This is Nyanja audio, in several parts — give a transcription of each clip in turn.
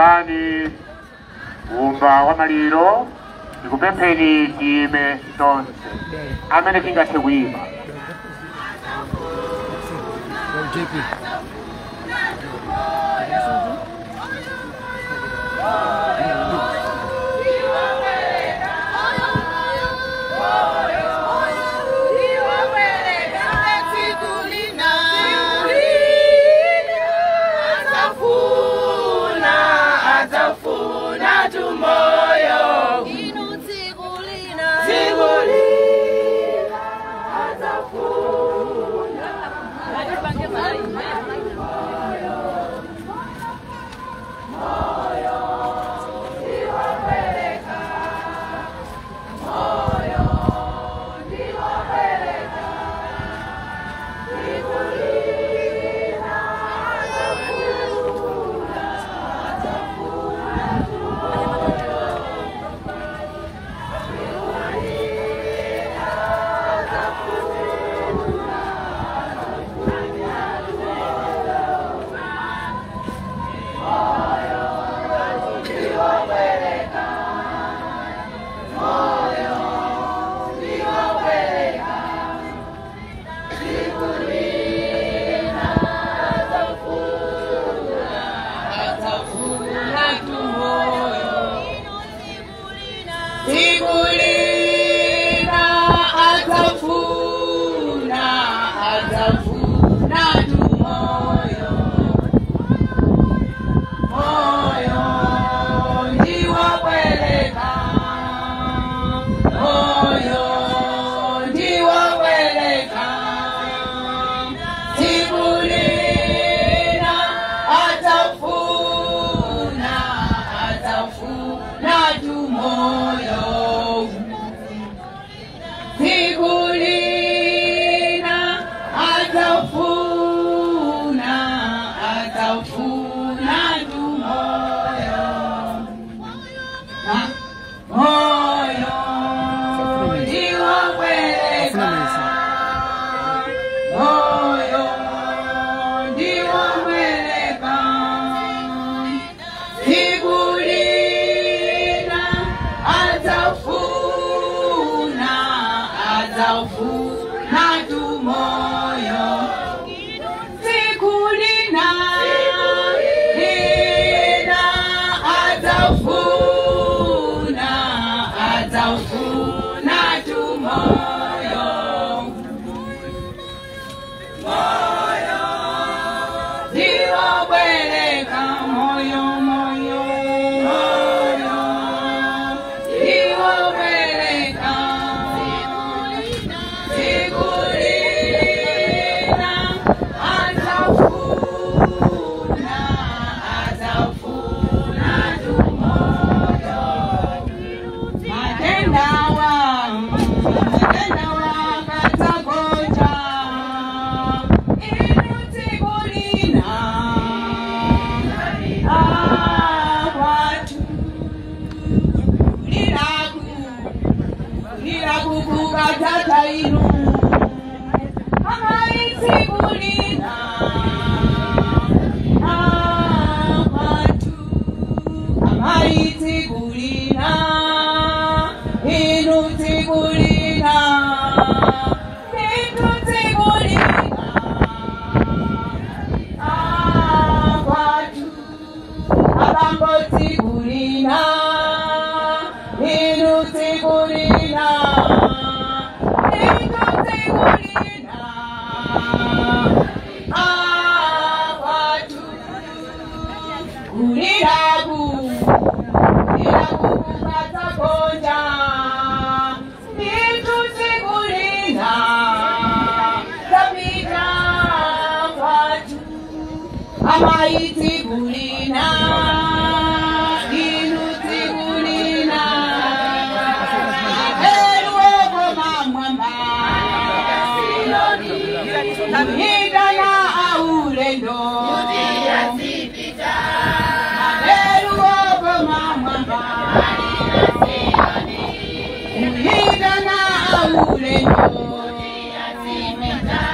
Pepani umba wa maliro ndikupempheni tiyime tonse amene tingathe kuyima.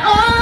Oh,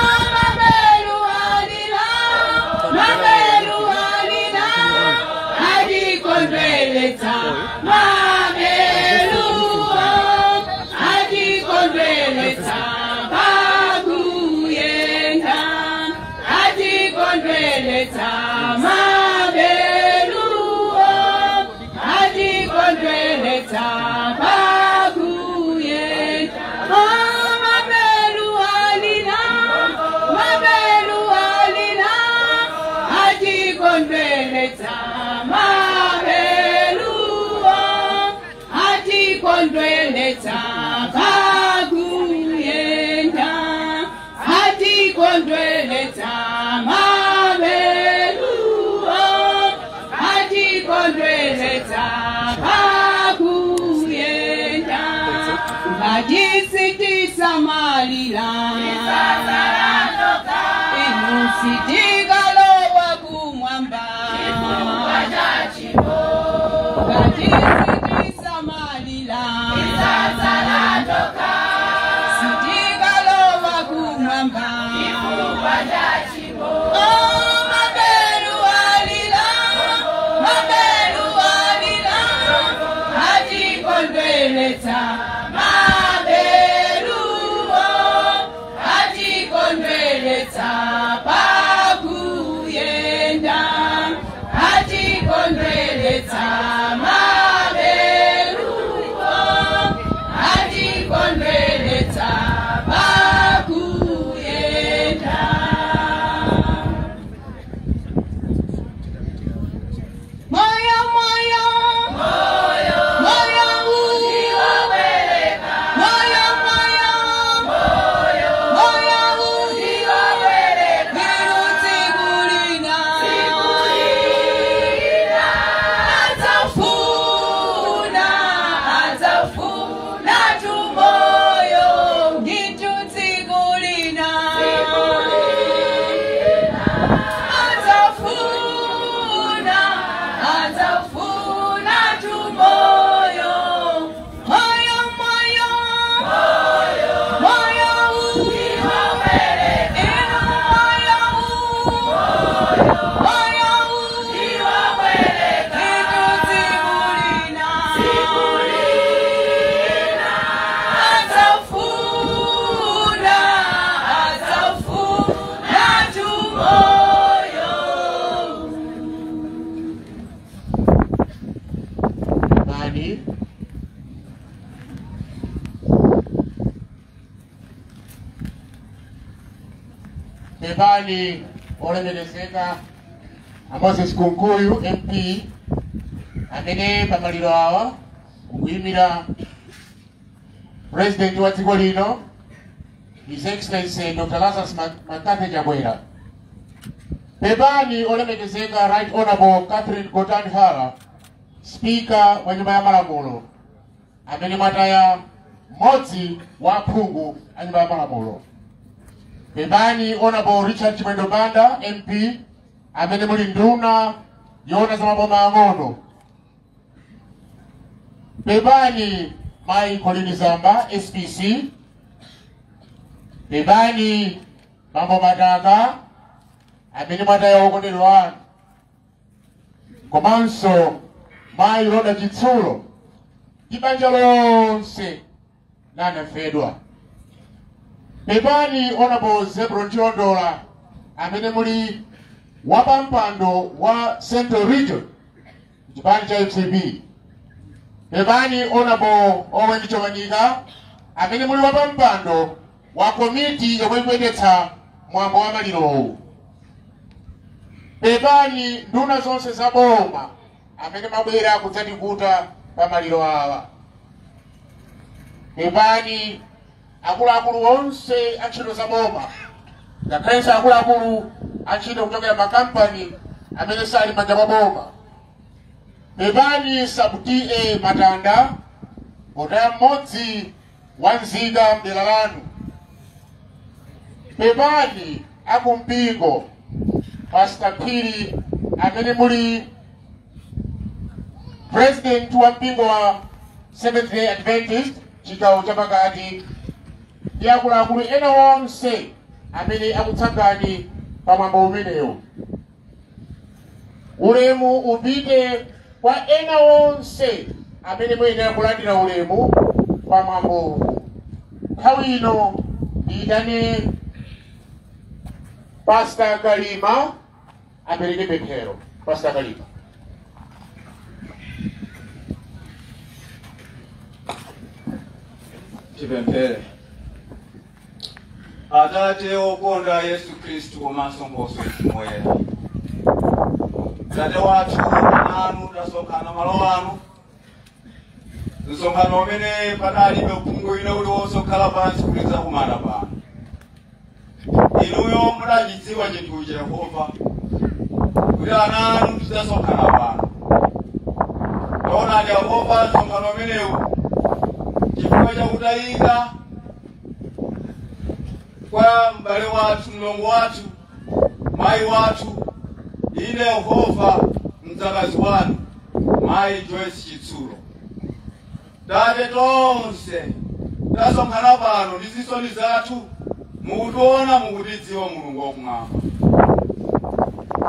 Atikondweletsa mabeluo, atikondweletsa pakuyenda, ngatisitisamalira, inusitikalowa kumwamba, ngatisitisamalira, sitikalowa kumwamba. Oh, mabelu alila, mabelu alila, atikondweletsa mabeluo, atikondweletsa pakuyenda, atikondweletsa mabeluo, atikondweletsa pakuyenda. Moyo, moyo, moyo, moyo, moyo, moyo, moyo, Nirutikulina, atafuna, atafuna tumoyo, ngitutikulina, atafuna, atafuna tumoyo, moyo, moyo, moyo, inu moyo, moyo, ngitutikulina, atafuna, atafuna tumoyo. Mani pepani olemekezeka a Moses Kunkuyu MP amene pamaliro awa kukuyimira president wa dziko lino, His Excellency Dr. Lazarus Makate Chakwera. Pepani olemekezeka Right Honorable Catherine Gotani Hara, Speaker wa Nyumba ya Malamulo, amene mwataya mmodzi wa aphungu a Nyumba ya Malamulo. Pepani Honorable Richard Chimwendo Banda MP, amene muli nduna yoona za maboma ang'ono. Pepani Mayi Colleen Zamba SPC. Pepani Bambo Mataka amene mwataya wokondedwa anu, komanso Mayi Roda Chitsulo ndi banja lonse lanafedwa. Pepani Honorable Zebron Chilondola amene muli wapampando wa Central Region chipani cha MCP. Pepani Honorable Owen Chomanyika amene muli wapampando wa komiti yomwe ikuyendetsa mwambo wa malirowu. Pepani nduna zonse za boma amene mabwera kudzatikuta pa maliro awa. Pepani akuluakulu onse a ntchito za boma, ngakhalenso akuluakulu a ntchito kuchokera makampani amene sali manja mwa boma. Pepani Sub TA Matanda potaya mmodzi wa nzika mdera lanu. Pepani akumpingo Pastor Phiri amene muli president wa mpingo wa Seventh Day Adventist chigawo chapakati, ndi akuluakulu ena onse amene akutsangani pamwambo umenewu. Ulemu upite kwa ena onse amene muyenera kulandira ulemu pamwambowu. Nthawi ino ndiyitane Pastor Kalima apereke pemphero. Pastor Kalima. Tipemphere. Atate okonda Yesu Khristu komanso Nkhoswe Moyera, Tate wathu anu tasonkhana malo anu, msonkhano umene padalibe uphungu wina uliwonse okhala pansi kuti tidzakumana pano. Inuyo mudachidziwa chinthuchi Yehova, kuti ana anu tidzasonkhana pano. Taonani Yehova, msonkhano umenewu chifukwa chakutayika kwa m'bale wathu, mlongo wathu, mayi wathu, ine Yehova mdzakazi wanu, mayi Joyce Chitsulo. Tate, tonse tasonkhana pano ndi zisoni zathu, mukutiona, mukutidziwa, Mulungu wakumwamba.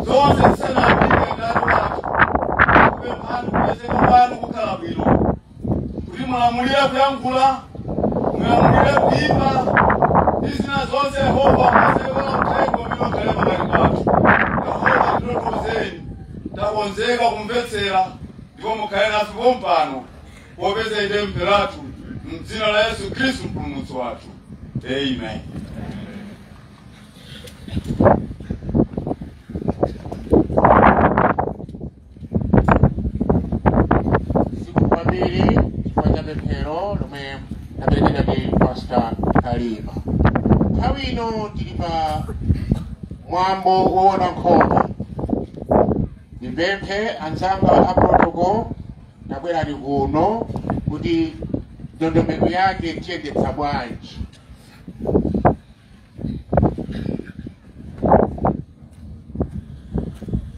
Zonse zisanayambike, Tate wathu, kupemphani kupezeka kwanu kukhala bwino, kuti mulamulire kuyankhula, mulamulire kuimba ndi zina zonse. Yehova, mupezekera uthenga umene ukhale pakati pathu. Yehova, titothozeni, takonzeka kumvetsera, ndipo mukhale nafe pompano, popeza ine mpheratu mdzina la Yesu Khristu mpulumutsi wathu, amen. Zikomo kwambiri chifukwa cha pemphero lomwe laperekedwa ndi Pastor Kalima. Nthawi ino tili pa mwambo woona nkhope. Ndipemphe anzanga a protocol, tabwerani kuno kuti ndondomeko yake tiyendetsa bwanji.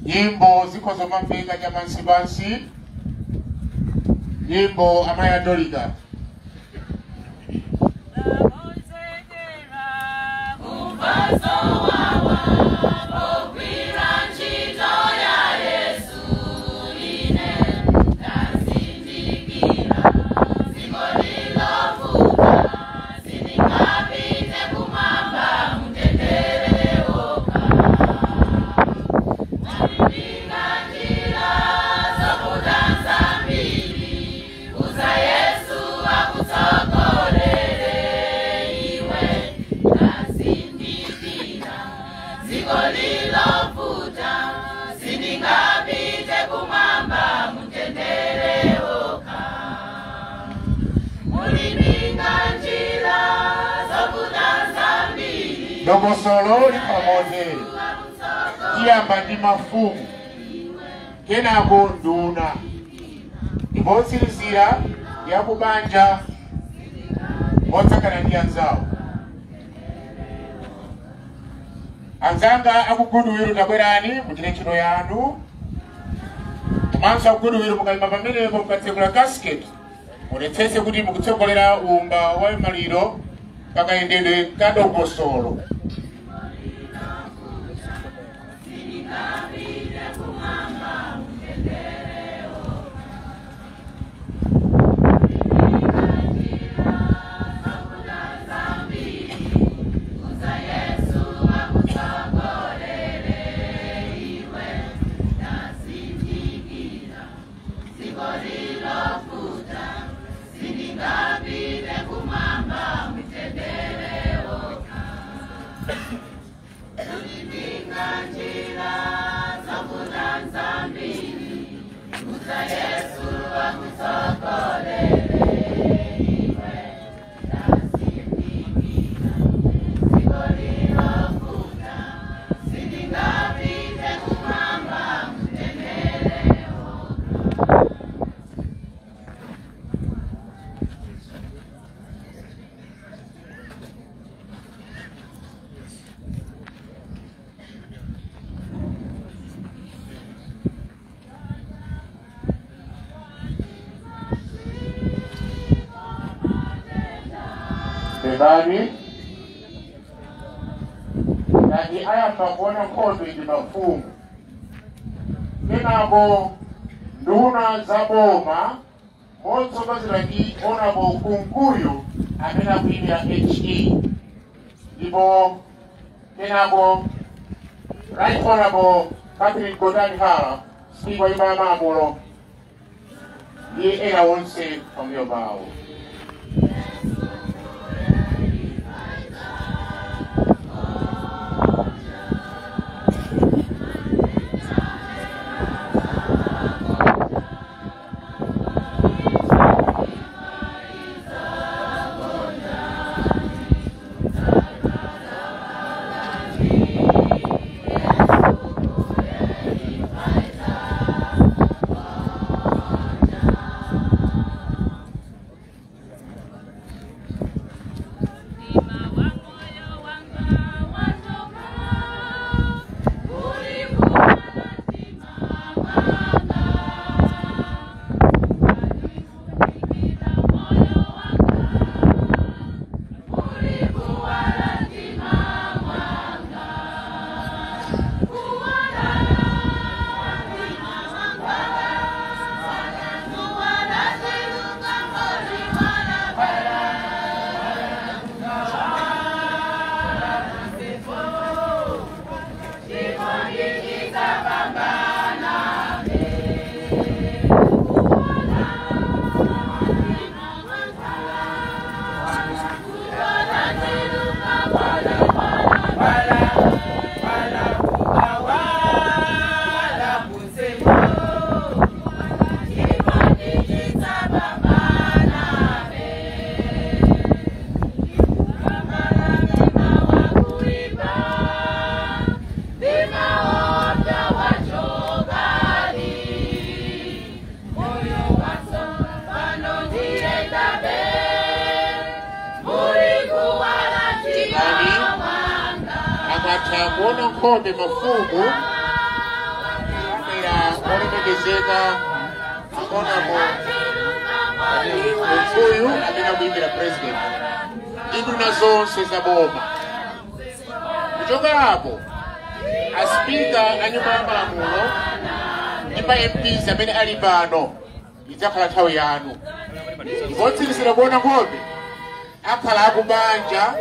Nyimbo zikhoza kumamveka chapansipansi, nyimbo amayi atolika. Kumva pogwira ntchito ya Yesu, ine ndazindikira dziko lilovuta, sindingapite kumwamba mutendere wokha. Mwalimbika njira zokuta zambiri, uza Yesu akutsogolere iwe. Ndazindikira dziko lilovuta, sindingapite kumwamba mutendere wokha. Mulimbika njira zokuta zambiri. Dongosolo likhala motere: tiyamba ndi mafumu, kenako nduna, ndipo otsirizira yakubanja motsagana ndi anzawo. Anzanga akugoodwill, tabwerani muchite ntchito yanu. Komanso akugoodwill, mukayima pamenepo, mukatsekula casket, muonetsetse kuti mukutsogolera umba wa maliro pakayendedwe kadongosolo. Sindingapite kumwamba mutendere wokha. Zokuta zambiri, uza Yesu akutsogolere iwe. Ndazindikira dziko lilovuta, sindingapite kumwamba mutendere wokha. Mulimbika njira zokuta zambiri, uza Yesu akutsogolere iwe. Ndazindikira dziko lilovuta, sindingapite kumwamba mutendere wokha. Bebani, ngati ayamba kuona nkhondo ndi mafumu, kenako nduna za boma motsogozera ndi Honorable Kunkuyu amene akuyimira HE, ndipo kenako Right Honorable Catherine Gotani Hara, Spika wa Nyumba ya Malamulo, ndi ena onse pambuyo pawo. Pepani akatha kuona nkhope mafumu amera olemekezeka akonapo mfuyu amene akuyimbira president ndi nduna zonse za boma. Kuchoka apo aspika a nyumba ya malamulo ndi ma MPs amene ali pano idzakhala nthawi yanu. Ndipotsirizira kuona nkhope akhala akubanja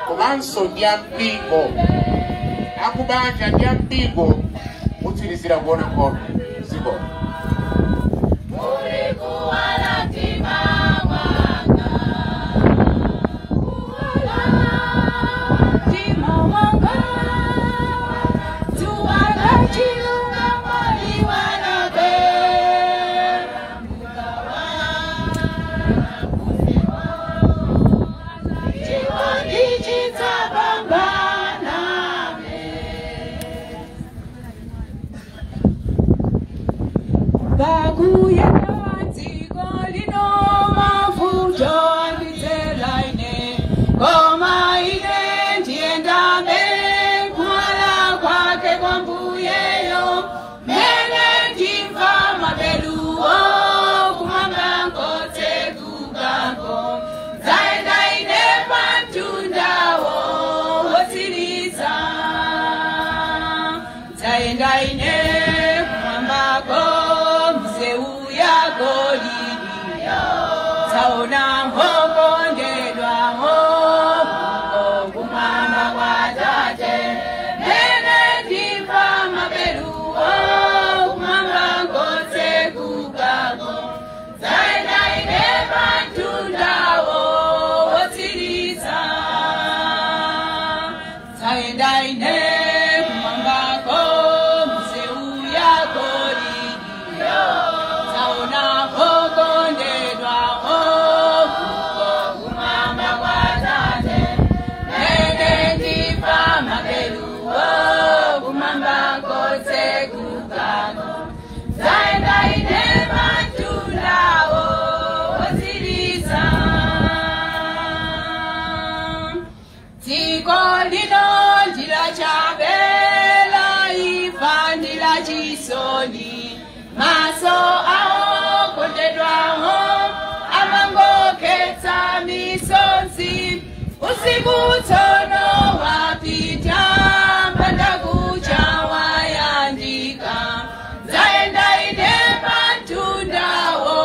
komanso ndi ampingo. Akubanja ndi ampingo mutsirizira kuona nkhope ziko. Usiku wapita mbandakucha wayandika zaenda ine patundawo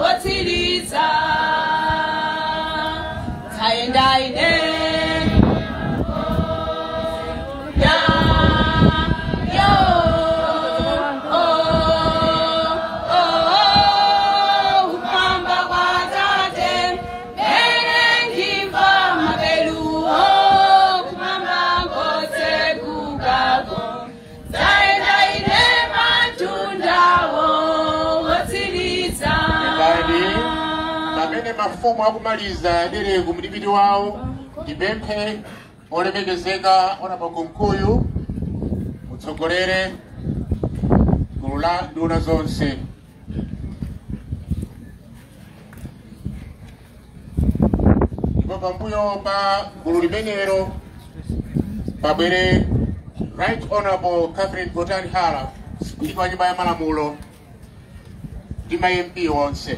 wotsiriza zaenda ine ya yo oh oh kumwamba kwa Tate mene ndimva mabelu kumwamba ngotsekukago zaenda ine patundawo wotsiriza. Pepani pamene mafumu akumaliza dereko mdipiti wawo ndipemphe olemekezeka Honorable Kunkuyu mutsogolere gulu la nduna zonse. Ndipo pambuyo pa gulu limenelo pabwere Right Honorable Catherine Gotani Hara, Spika wa Nyumba ya Malamulo ndi ma MP onse.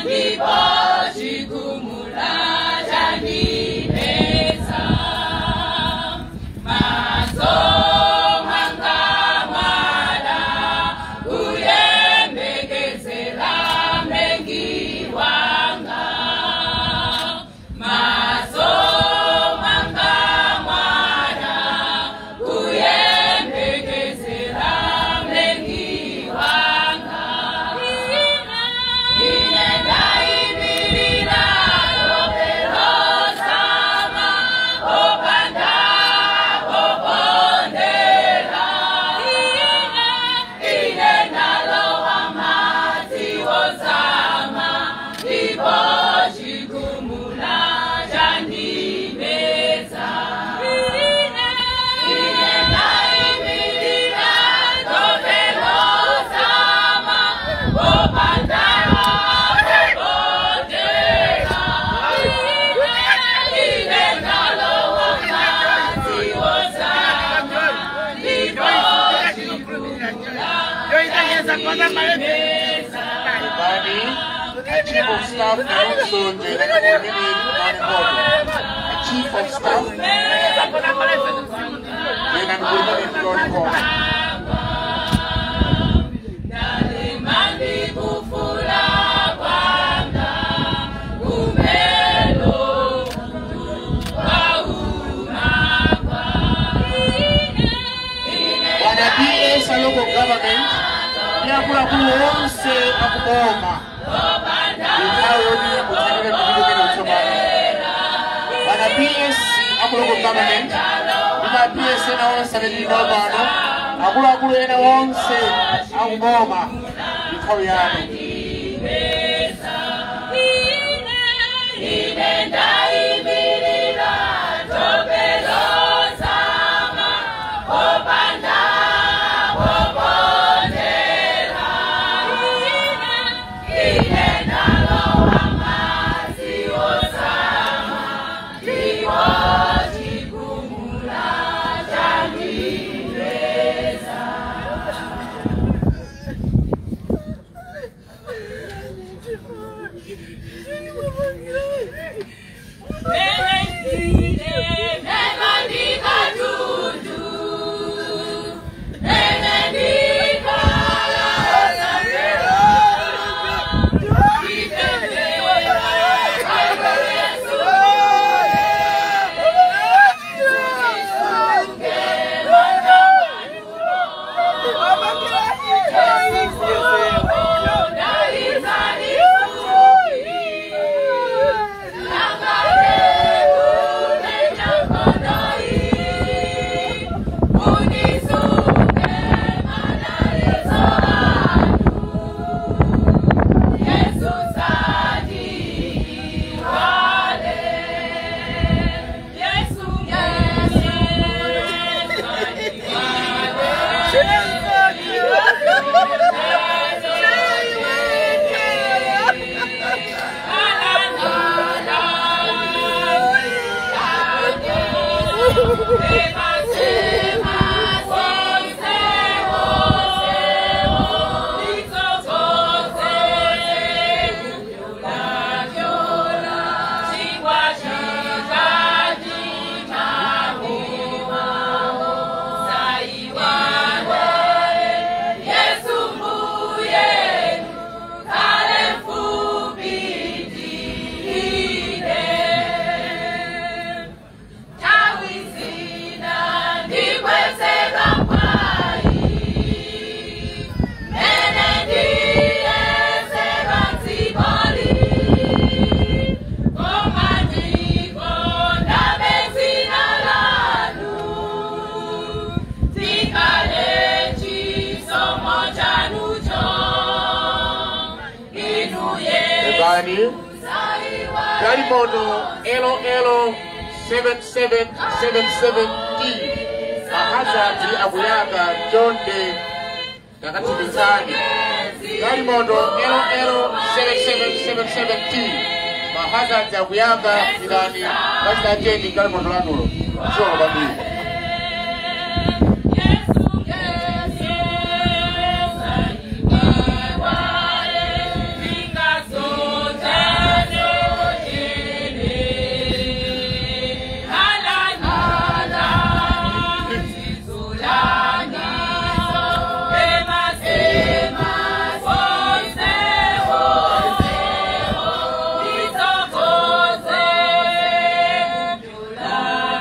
Ndipo Staff nawonso njenani a Chief of Staff njenani kulimene mkaone. Local government yakula wonse akuboma nthawi kuthanire mipikipiki kutsopano. Bwana PS aku local government ndi ma PS ena onse amene tili nawo pano, akuluakulu ena onse akuboma, nthawi yanu. Galimoto LL 7777D mahazadi akuyaka John De takatsimizani. Galimoto LL 7777D mahazadi akuyaka ilani kachitacheni galimoto lanulo solo kwambiri.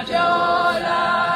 Jola.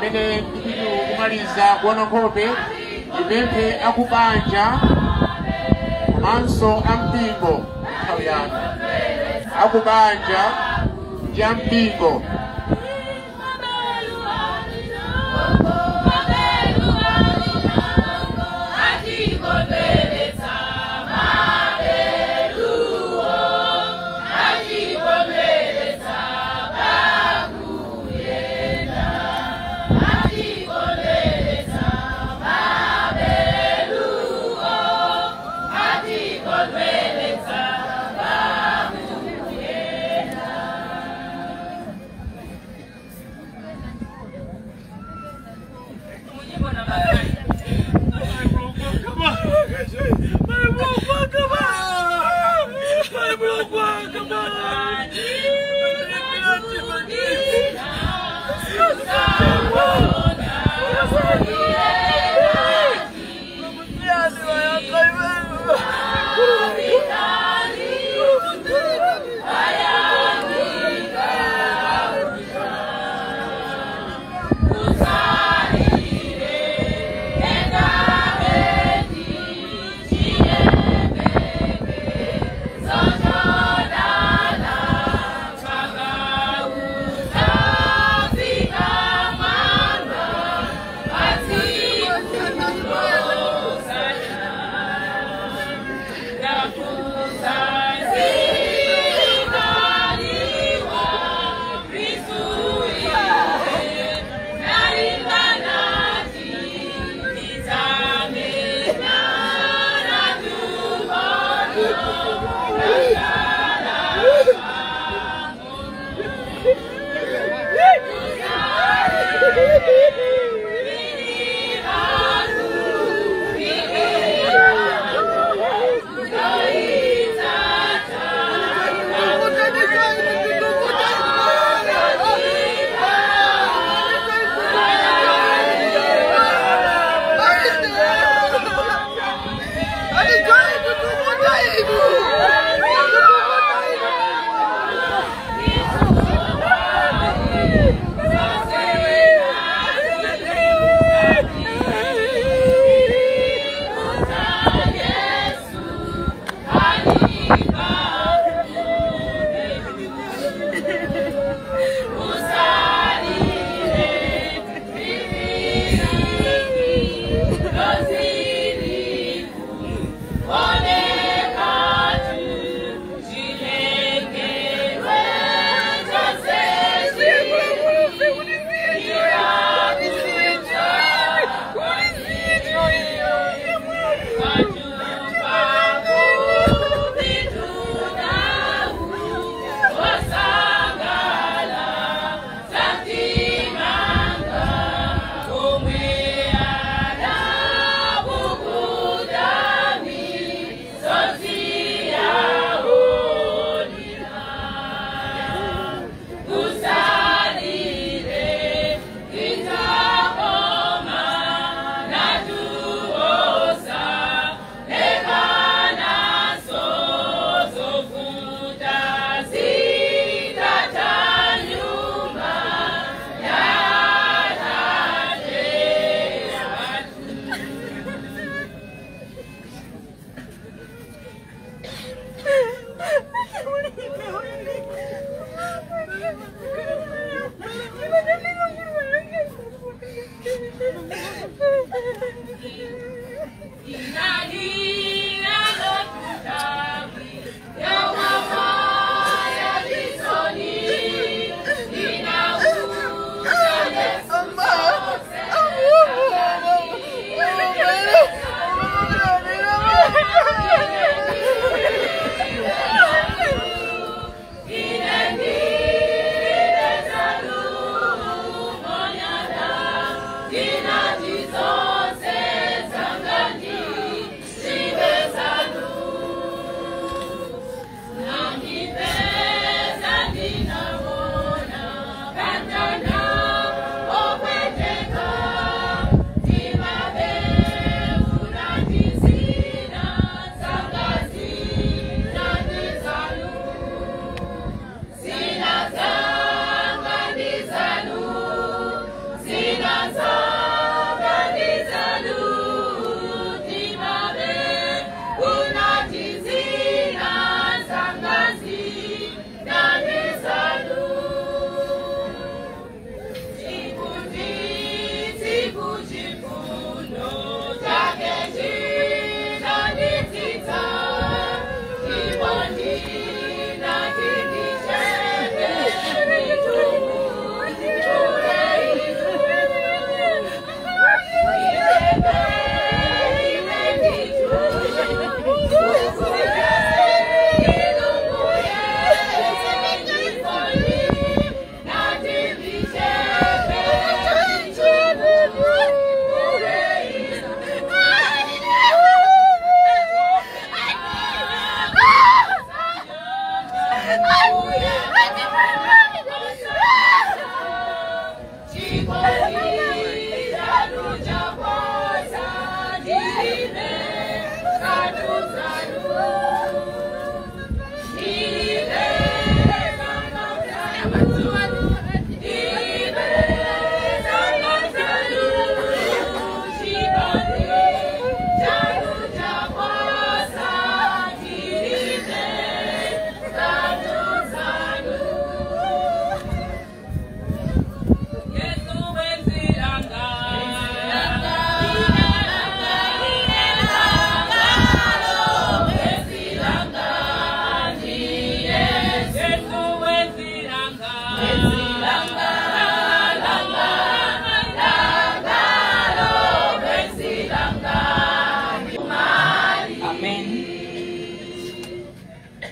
Pamene ndikukumaliza kuona nkhope, ndipemphe akubanja komanso ampingo nthawi yanu, akubanja ndi ampingo.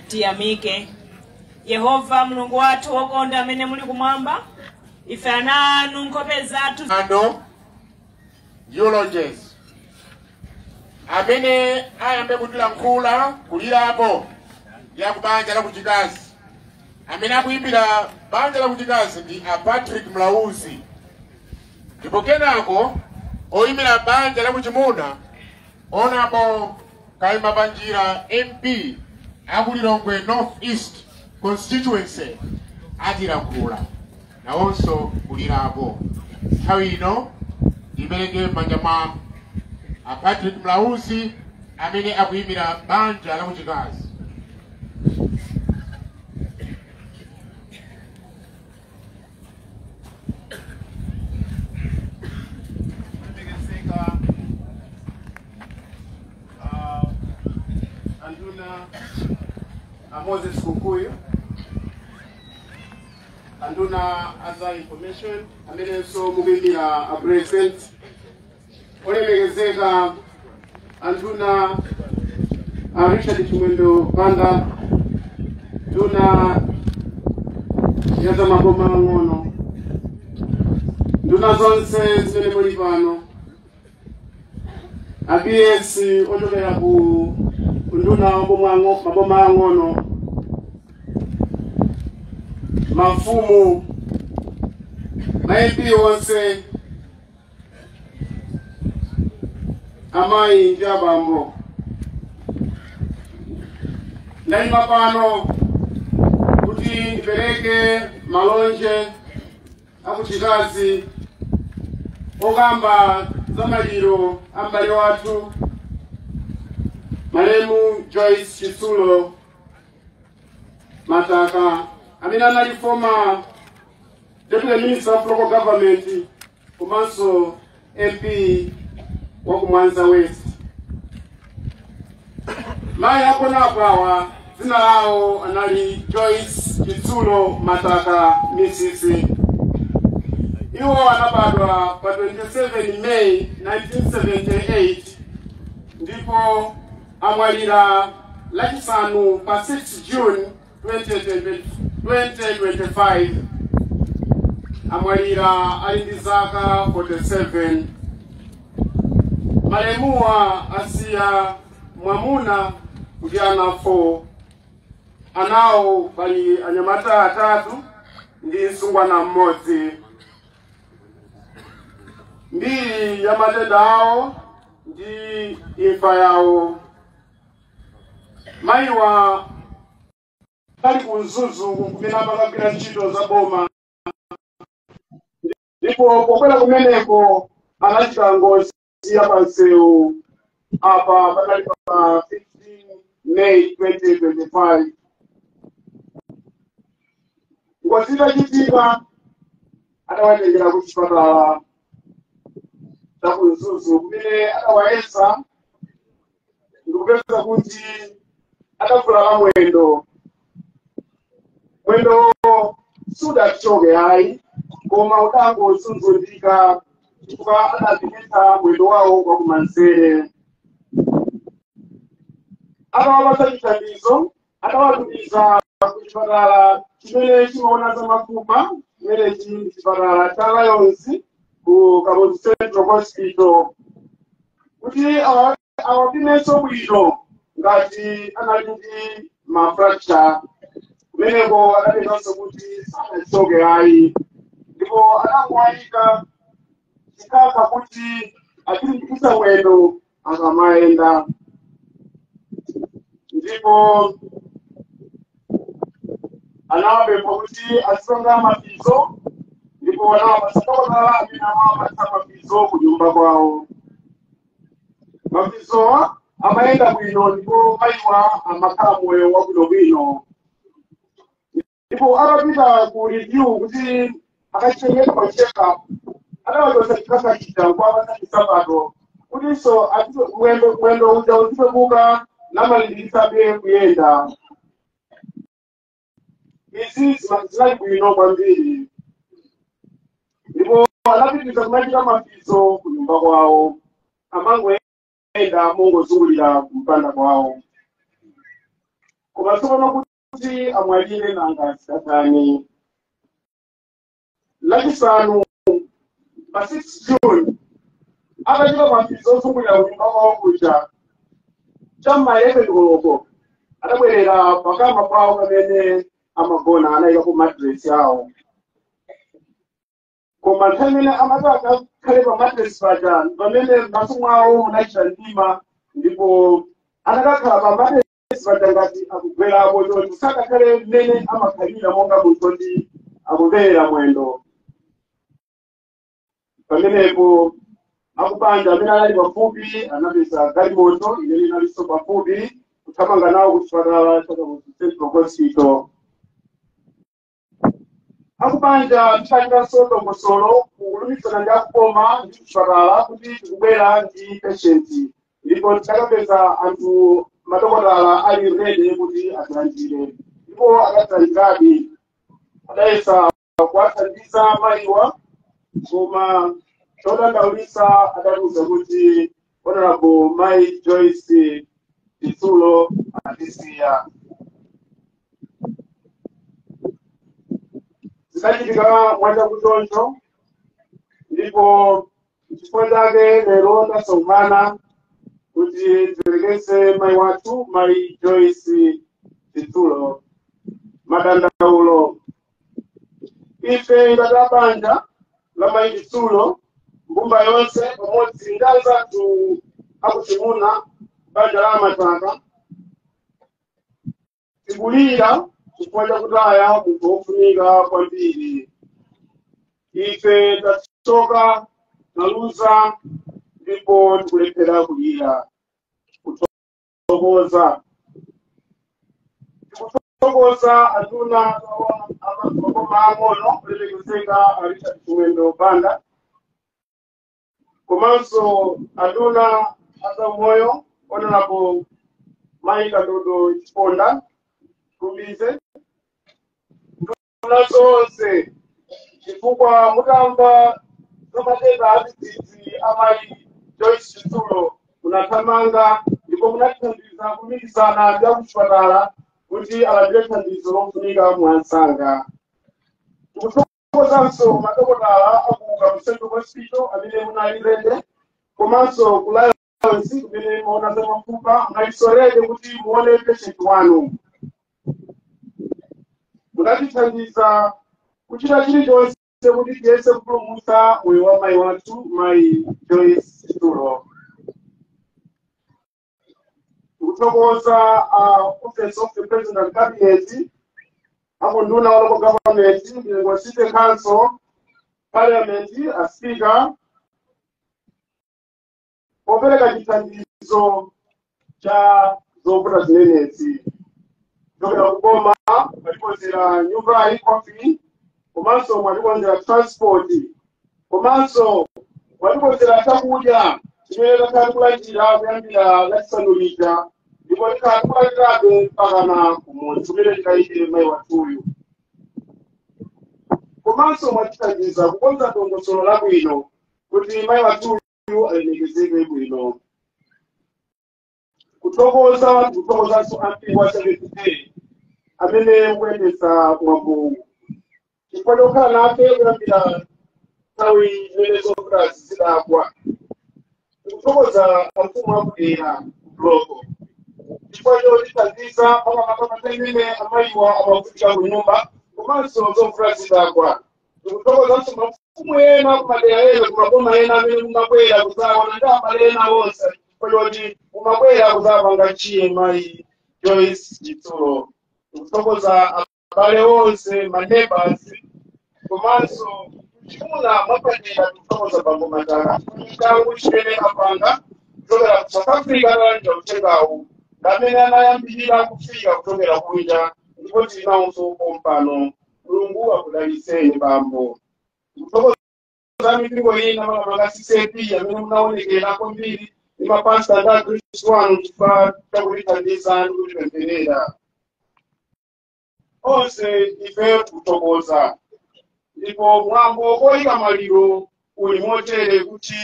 Tiyamike Yehova Mulungu wathu wokonda amene muli kumwamba, ife ana anu nkhope zathu Ando eulogies amene ayambe kutilankhula kulirapo ya kubanja la kuchikazi. Amene akuyimbira banja la kuchikazi ndi a Patrick Mlauzi, ndipo kenako oyimbira banja la kuchimuna Honorable Kaima Banjira MP akulilongwe North East Constituency atilankhula nawonso kulirapo. Nthawi ino ndipereke m'manja mwa a Patrick Mlauzi amene akuyimira banja la kuchikazi. Lemekezeka anduna a Moses Kunkuyu, anduna aza information amenenso mukuyimbira a president, olemekezeka anduna a Richard Chimwendo Banda, nduna ya za maboma ang'ono, nduna zonse zimene muli pano, a BS ochokera ku nduna maboma ang'ono, mafumu, ma MP onse, amayi ndi abambo, ndayima pano kuti ndipereke malonje akuchikazi okamba za maliro a m'bale wathu malemu Joyce Chitsulo Mataka amene anali former Deputy Minister of Local Government komanso MP wa ku Mwanza West. Mayi akonapawa dzina lawo anali Joyce Chitsulo Mataka Mrs. Iwo anabadwa pa 27 May 1978 ndipo amwalira lachisanu pa 6 June 2025. Amwalira ali ndi zaka 47. Malemuwa asiya mwamuna kuti ana 4, anawo pali anyamata atatu ndi msungwana mmodzi. Mbiri ya matenda awo ndi imfa yawo. Mayiwa ali ku Mzuzu kumene amakagwira ntchito za boma, ndipo pokwera kumeneko anachita ngozi ya pansewu apa panali pa 15 May 2025. Ngozi itachitika adawatengera ku chipatala cha ku Mzuzu kumene adawayesa ndikupeza kuti adavulala mwendo. Mwendo sudachoke ayi, koma udangosunzundika chifukwa adapititsa mwendo wawo kwa kumanzere. Atawapatsa chithandizo, adawatumiza ku chipatala chimene chimaona za mafupa, chimenechi ndi chipatala cha Lions ku Kamuzu Central Hospital, kuti awapimenso bwino ngati anali ndi ma fracture. Kumeneko adapezanso kuti sanachoke ayi, Ndipo anangowayika chikaka kuti azilimbikitsa mwendo akamayenda. Ndipo anawapempha kuti azipanga mafizo, ndipo anawapatsa dokotala amene amawapatsa mafizo ku nyumba kwawo. Mafizowa amayenda bwino ndipo mayiwa amakhala moyo wabwinobwino. Ndipo atapita ku review kuti akachite medical check-up, adawachotsa chikaka chija nkuwapatsa chisapato kutinso mwendo uja uzipepuka namalimbikitsabe kuyenda. Izi zinali bwino kwambiri. Ndipo anapitiriza kumachita mafizo ku nyumba kwawo, amangoyenda mongozungulira kumpanda kwawo. Koma tsopano kuti amwalire, nanga zikatani? Lachisanu pa 6 June, atachita mafizo ozungulira ku nyumba kwawo kuja, cham'ma 11 koloko adabwerera pakama pawo pamene amagona, anayikapo matiresi awo. Koma nthawi imene amati akakhale pa matiresi paja, pamene m'maso mwawo munachita mdima, ndipo anakakhala pa matiresi paja ngati akugwerapo choncho, sakakhale mmene amakhalira monga munthu oti akumverera mwendo. Pamenepo akubanja amene anali pafupi anapeza galimoto imene inalinso pafupi kuthamanga nawo ku chipatala cha Kamuzu Central Hospital. Akubanja tichachitanso dongosolo kulumikizana ndi akuboma ndi kuchipatala kuti tikubwera ndi patient, ndipo titakapeza anthu madokotala ali ready kuti atilandire, ndipo akatilandiradi. Adayesa kuwathandiza mayiwa, koma chodandaulitsa adatiuza kuti Honorable Mai Joyce Chitsulo atisiya. Zidachitika mwachakuchoncho, ndipo chifukwa chake lero tasonkhana kuti tiperekeze mayi wathu, Mai Joyce Chitsulo. Madandaulo: ife ngati abanja la Mayi Chitsulo, mbumba yonse pamodzi ndi anzathu akuchimuna, banja la Amataka, tikulira chifukwa chakutaya munthu wofunika kwambiri. Ife tachoka, taluza, ndipo tikulephera kulira. Kuthokoza: tikuthokoza anduna amaboma ang'ono, kulemekezeka Richard Chimwendo Banda, komanso anduna azaumoyo, Honorable Mayi Kandodo Chiponda Khumbize, nduna zonse, chifukwa mutamva zamatenda adzidzidzi amayi Joyce Chitsulo munathamanga ndipo munathandiza kulumikizana ndi akuchipatala kuti alandire thandizo lofunika mwansanga. Tikuthokozanso madokotala aku Kamuzu Central Hospital amene munali ready, komanso ku Lions kumene muona za mafupa munalinso ready kuti muone patient wanu. Munatithandiza kuchita chilichonse kuti tiyese kupulumutsa moyo wa mayi wathu, Mayi Joyce Chitsulo. Tikuthokoza Office of the President and Cabinet, apo nduna wa local government, Lilongwe City Council, Parliament, a Speaker, popereka chithandizo cha zovuta zimenezi. Kuchokera kuboma mwatikonzera nyumba coffin, komanso mwatikonzera transport, komanso mwatikonzera chakudya chimene takhala tikulandira kuyambira Lachisanu lija, ndipo tikhala tikulandirabe mpakana kumudzi kumene tikayike mayi wathuyu. Komanso mwatithandiza kukonza dongosolo labwino kuti mayi wathuyu alemekezeke bwino. Kuthokoza: tikuthokozanso ampingo wa Seventh Day amene mukuyendetsa mwambowu chifukwa chokhala nafe kuyambira nthawi imene zovuta zidagwa. Tikuthokoza amfumu akudera kubuloko chifukwa chotithandiza makamaka pa nthawi imene amayiwa amavutika ku nyumba komanso zovuta zidagwa. Ndikuthokozanso mafumu ena kumadera ena kumaboma ena amene mumabwera kudzaona ndi abale ena onse chifukwa mumabwera kudzapanga chiye mayi Joyce Chitsulo. Ndikuthokoza abale onse, ma neighbors, komanso chimuna mwapadera ndikuthokoza bambo Matara changu chimene apanga kuchokera ku South Africa analandira uthengawu ngamene anayambirira kufika kuchokera kunja, ndipo tili nawonso pompano. Mulungu akudalitseni bambo. Ndikuthokoza mipingo ina makamaka CCAP amene munaonekera kwambiri ndi mapasta ndi akhristu anu chifukwa chakutithandiza ndi kutipempherera. Onse ife tikuthokoza. Ndipo mwambo oyika maliro uli motere kuti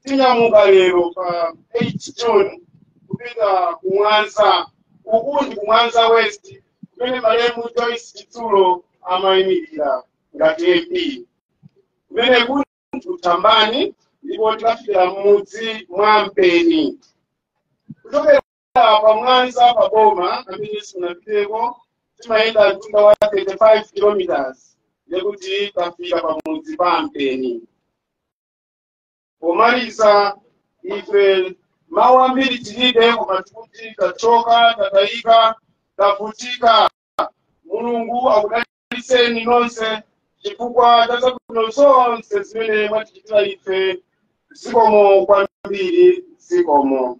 tinyamuka lero pa 8 June kupita kumwanza, uku ndi kumwanza West kumene malemu Joyce Chitsulo amayimirira ngati MP, kumene kuti kuthambani, ndipo tikafikira m'mudzi mwa Mpeni. Kuchokera pa Mwanza pa boma amene simunapiteko, timayenda mtunda wa 35 kilometers ndekuti tafika pamudzi pa Mpeni. Pomaliza, ife mawu ambiri tilibe, koma tikuti tachoka, tatayika, tavutika. Mulungu akudalitseni nonse chifukwa cha zabwino zonse zimene mwatichitira ife. Zikomo kwambiri, zikomo.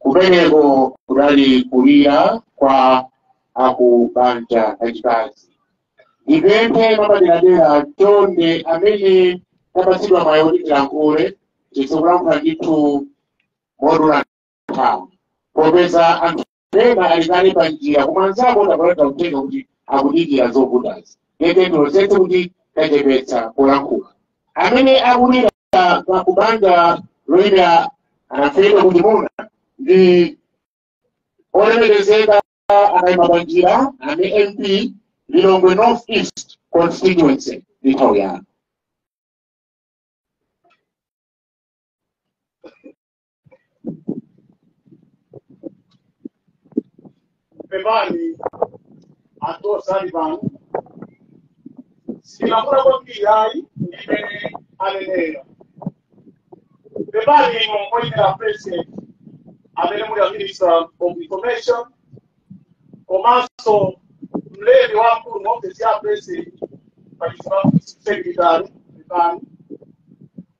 Kumeneko kudali kulira kwa akubanja achikazi. Ndipemphe mapaderadera chonde amene tapatsidwa mwayi kuti tilankhule, tizikulankhula ndithu modula nthawi, popeza anthu ena ali kale pa njira koma anzako tapalata uthenga kuti akudikira zovutazi. Tete tionetsetse kuti tachepetsa polankhula. Amene akulira pa kubanja loyimira anafedwa kuti muna ndi olemekezeka akayima pa njira ame MP Lilongwe North East constituency, ndi nthawi yanu. Pepani anthu osali pano, sindinakula kwambiri ayi, ndimene anenera. Pepani ino oyimira president amene muli a Minister of Information komanso mlembi wamkulu mu ofesi ya president secretary, pepani.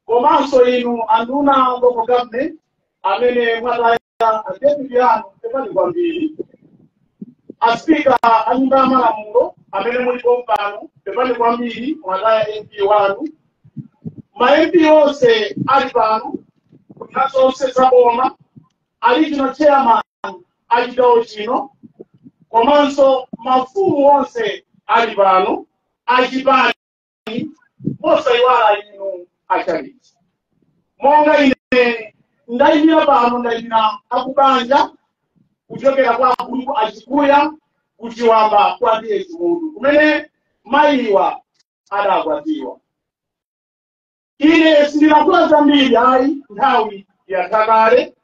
Komanso inu anduna local government amene mwataya a deputy anu, pepani kwambiri. Aspika a nyumba ya malamulo amene mulipo pano, pepani kwambiri, mwataya MP wanu. Ma MP onse ali pano, kuna zonse za boma, ali chino chairman a chigawo chino, komanso mafumu onse ali pano achipani, osayiwala inu achaliti. Monga ine ndayimira pano, ndayimira akubanja kuchokera kwa gulupu achikuya kuchiwamba kwa ndiye chimundu kumene mayiwa adakwatiwa. Ine sindinakula zambiri ayi, nthawi yathakale.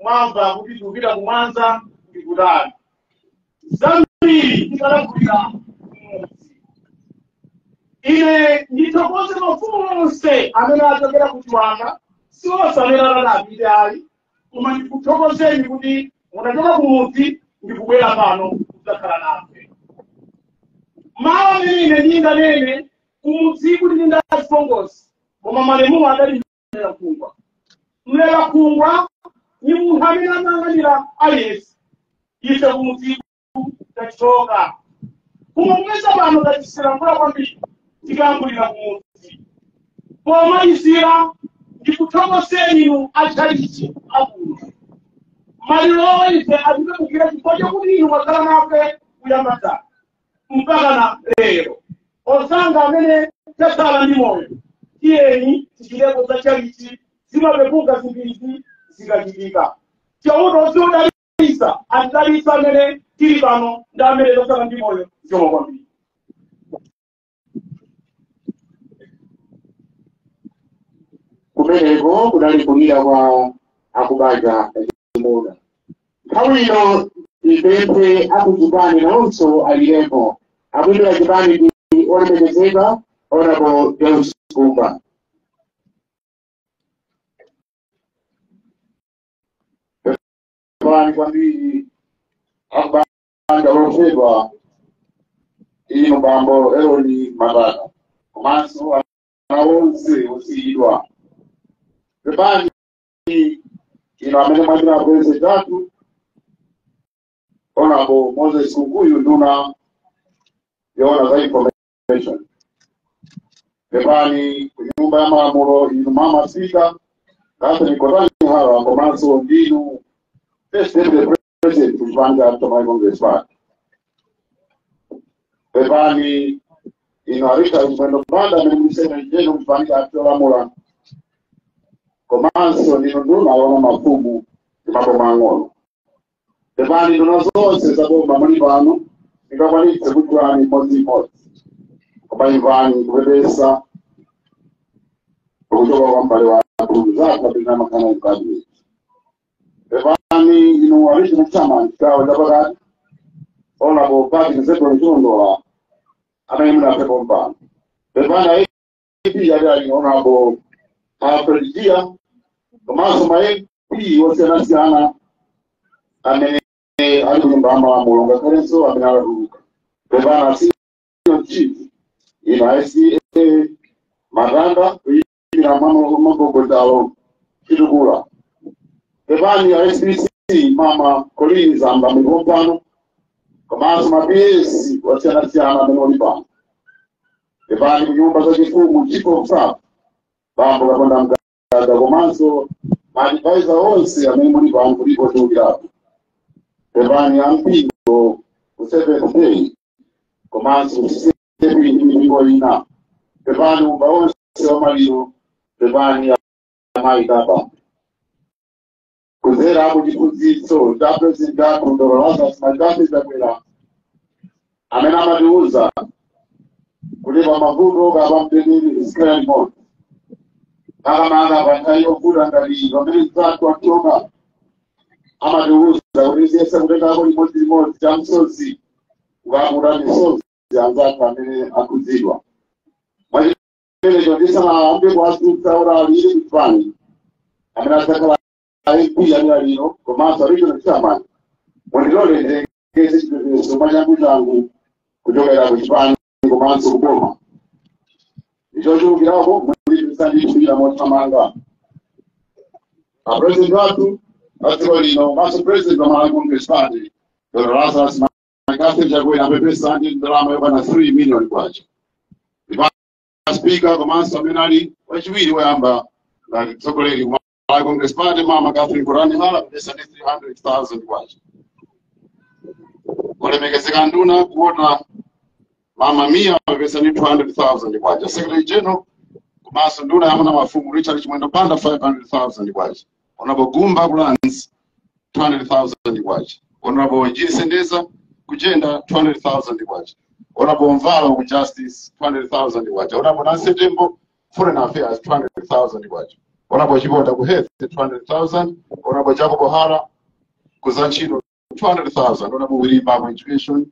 Mwamva kuti tikupita kumwanza ndikutali, zambiri tikalankhulira kumudzi. Ine ndithokoze mafumu onse amene achokera kuchiwamba, si onse amene adapite ayi, koma ndikuthokozeni kuti munachoka kumudzi ndikubwera pano kudzakhala nafe. Mawu amene ine ndinganene, kumudzi kuti ndindazipongozi, koma malemuwa adali mlerakhungwa. Mlerakhungwa ni munthu amene amayang'anira aliyense. Ife kumudziku tachoka, koma kupeza pano tachisilankhula kwambiri tikayankhulira kumudzi. Pomalizira, ndikuthokozeni inu achalichi akuno. Maliro ife atipemukira chifukwa chokuti inu mwakhala nafe kuyamba mpaka na lero. Osanga amene tatsala ndi moyo, tiyeni tichitepo za chalichi, zimapepuka zinthu zikachitika. Chauta oziodalitsa atidalitsa amene tili pano ndi amene tatsala ndi moyo. Zikomo kwambiri. Kumeneko kudali kulira kwa akubanja achimuna. Nthawi ino Tipemphe akuchipani nawonso alilepo. Akuyimira chipani ndi olemekezeka Honorable Deus Kumba. Pepani kwambiri akubanja lofedwa ino bambo Eloni Matata komanso ana onse osiyidwa. Pepani ino amene mwachita president athu Honorable Moses Kunkuyu, nduna yoona za information. Pepani ku nyumba ya malamulo inu mama Spika Catherine Gotani Hara komanso ndinu First Deputy President ku chipani cha Malawi Congress Party. Pepani inu Richard Chimwendo Banda amene muli Secretary General ku chipani cha cholamula komanso ndinu nduna yoona mafumu ndi maboma ang'ono. Pepani nduna zonse za boma muli pano, ndingakwanitse kutchulani mmodzimmodzi, koma imvani kupepesa kuchoka kwa m'bale wathu zathu apita makhala mkabineti. Pepani inu Regional Chairman chigawo chapakati Honorable Patrick Zebron Chilondola amene munapepo mpano. Pepani AP ali Honorable Alfred Gia komanso ma MP osiyanasiyana amene ali kunyumba ya malamulo ngakhalenso amene alatuluka. Pepani Senior Chief inu ICA Matanda kuyimira Magogodalo Chitukula. Pepani ya SPC mama Colleen Zamba muli pano komanso ma PS osiyanasiyana amene oli pano. Pepani ku nyumba za chifumu Chief of Staff bambo Kaponda Mgaga komanso ma advisor onse amene muli pano kulipo chiukirapo. Pepani ya mpingo ku Seventh Day komanso ku CCAP ndi mipingo ina. Pepani umba onse wa maliro. Pepani amayi kapa. Kuzera apo chiphunzitso cha President athu Dr. Lazarus McCarthy Chakwera amene amatiuza kuti pa mavuto kapa mtendere zikhala limodzi. Makamaka pa nthawi yovuta ngati pamene mnzathu achoka, amatiuza kuti tiyese kutengako limodzilimodzi cha msozi kukaputa misozi anzathu amene akhudzidwa. Mwachimenecho ndisanayambe kuwadzutsa kuti alire kuchipani amene adzakhala MP alira lino komanso Regional Chairman, mundilole ndilengeze chipepeso mwachangu changu kuchokera ku chipani komanso kuboma. Ichochulukirapo mulipisa ndi mothamanga. A President wathu a dziko lino komanso President wa Malawi Congress Party Dr. Lazarus McCarthy Chakwera apepesa ndi ndalama yokwana 3 million kwacha. Ndipo Speaker komanso amene ali wachiwiri woyamba ngati mtsogoleri wa Malawi Congress Party mama Catherine Gotani Hara apepesa ndi 300,000 kwacha. Olemekezeka nduna kuona mama Mia apepesa ndi 200,000 kwacha. Secretary General komanso nduna yamuna mafumu Richard Chimwendo Banda 500,000 kwacha. Honorable Gumba ku Lands 200,000 kwacha. Honorable G Sendeza ku Gender 200,000 kwacha. Honorable Mvalo ku Justice 200,000 kwacha. Honorable Nancy Tembo Foreign Affairs 200,000 kwacha. Honorable Chiponda ku Health 200,000. Honorable Jacob Hara ku Zantchito 200,000. Honorable Wilima ku Education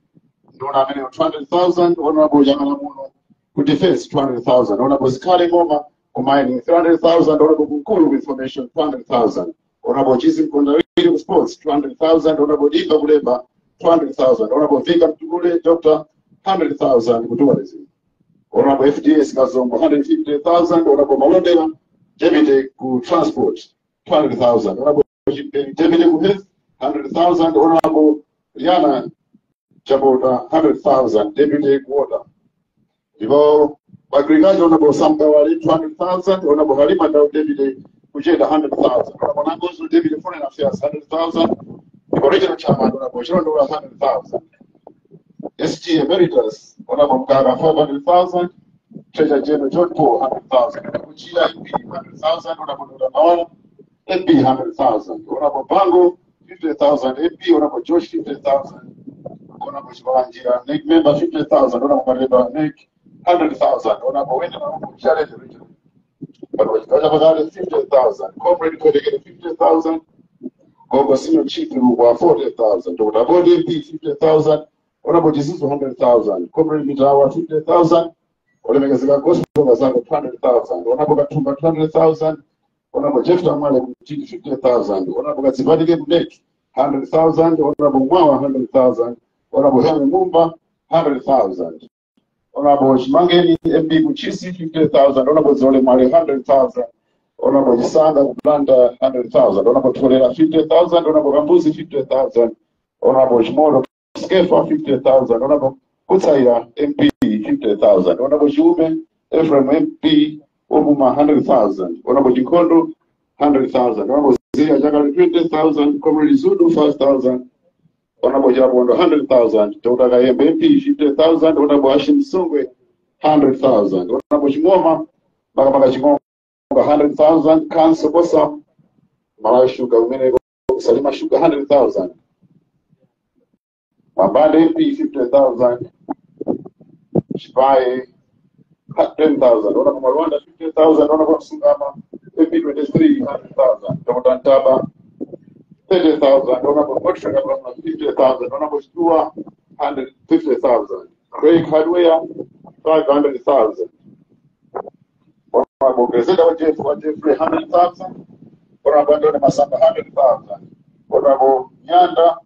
nduna amene 200,000. Honorable Yang'anamuno ku Defense 200,000. Honorable Zikhale Ngoma ku Mining 300,000. Honorable Kunkuyu ku Information 200,000. Honorable Chizi Mkondawiri ku Sports 200,000. Honorable Dimba ku Labour 200,000. Honorable Vika Mtukule Doctor 100,000 ku Tourism. Honorable FDS Kazombo 150,000. Honorable Malondera Deputy ku Transport 200,000. Honorable Deputy ku Health 100,000. Honorable Rihanna Chabota 100,000. Deputy ku Water. Ndipo Agriculture Honorable Sam Kawali 200,000. Honorable Halima Dau Deputy ku Gender 100,000. Honorable Nangozo Deputy Foreign Affairs 100,000. Ndipo Regional Chairman Honorable Chilondola 100,000. SG Emeritus Honorable Mkaka 500,000. Treasurer General John Paul 100,000. Honorable Chila MP 100,000. Honorable Dr. Mawala MP 100,000. Honorable Bango 50,000 MP. Honorable Josh 50,000. Honorable Chibalanjira NEC member 50,000. Honorable Mareba NEC 100,000. Honorable Wende Marumu Challenge Regional. But 50,000. Comrade Kodegere 50,000. Gogo Senior Chief Lukwa 40,000, Dr. Bode MP 50,000, Honorable Jizuzu 100,000, Comrade Mitawa 50,000, Olemekezeka Gospel Kazako 200,000, Honorable Katumba 200,000, Honorable Jeff Tamale Mtindi 50,000, Honorable Katsivadike Mdeki 100,000, Honorable Mwawa 100,000, Honorable Henry Mumba 100,000, Honorable Chimangeni MP Kuchisi 50,000, Honorable Zole Mwale 100,000, Honorable Jisanda Kublanda 100,000, Honorable Tolera 50,000, Honorable Kambuzi 50,000, Honorable Chimoro Skefa 50,000, Honorable Kutsaira MP 50,000, Honorable Chiume Ephraim MP Obuma 100,000, Honorable Chikondo 100,000, Honorable Zia Jakali 20,000, Comrade Zulu 5,000, Honorable Jabondo 100,000, Dr. Kayembe MP 50,000, Honorable Hashim Songwe 100,000, Honorable Chingoma Makamaka Chingoma 100,000, Council Bosa Malawi Sugar Umeneko Salima Sugar 100,000, Mabande MP 50,000, Chipaye 10,000, Honorable Marwanda 50,000, Honorable Sungama MP 23 100,000, Dr. Ntaba 30,000, Honorable Godfrey Abraham 50,000, Honorable Stua 150,000, Craig Hardware 500,000, Honorable Griselda Jeffrey 100,000, Honorable Andone Masamba 100,000, Honorable Nyanda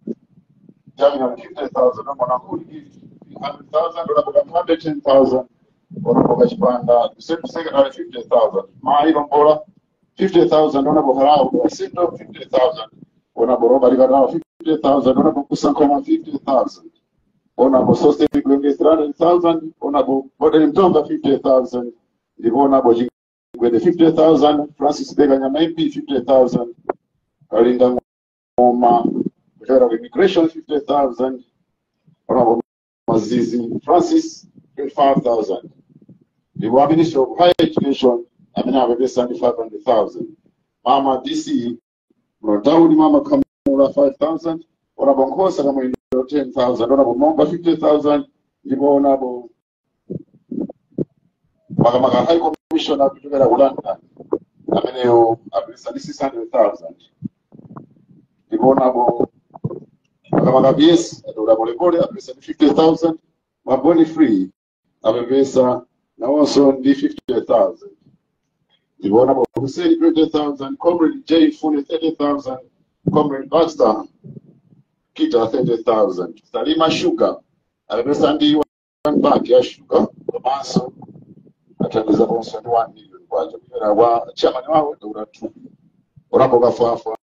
Jamian 50,000, Honorable Nakuli Gift 100,000, Honorable Kamande 10,000, Honorable Kachipanda Secretary 50,000, Mai Lombola 50,000, Honorable Harau Sindo 50,000, Honorable Robert Gadao 50,000, Honorable Kusankoma 50,000, Honorable Soste Gwenge 300,000, Honorable Boden Mtonga 50,000, Honorable Jingwede 50,000, Francis Bega Nyama MP 50,000, Kalinda Ngoma kuchokera ku Immigration 50,000, Honorable Mazizi Francis 25,000. The Minister of Higher Education amene apepesa ndi 500,000. Mama DC Mrodaudi Mama Kamula 5,000, Honorable Nkhosa Kamwendo 10,000, Honorable Momba 50,000, ndipo Honorable Makamaka High Commissioner kuchokera ku London ameneyo apepesa ndi 600,000. Ndipo Honorable Makamaka BS Dr. Polepole apepesa ndi 50,000, Maboni Free apepesa nawonso ndi 50,000. Ndipo Honorable Hussein 20,000, Comrade J Fune 30,000, Comrade Baxter Kita 30,000, Salima Sugar apepesa ndi one bag ya sugar komanso athandiza konso ndi 1 million kwacha kuchokera kwa chairman wawo Dr. Tupi. Honorable Kafafa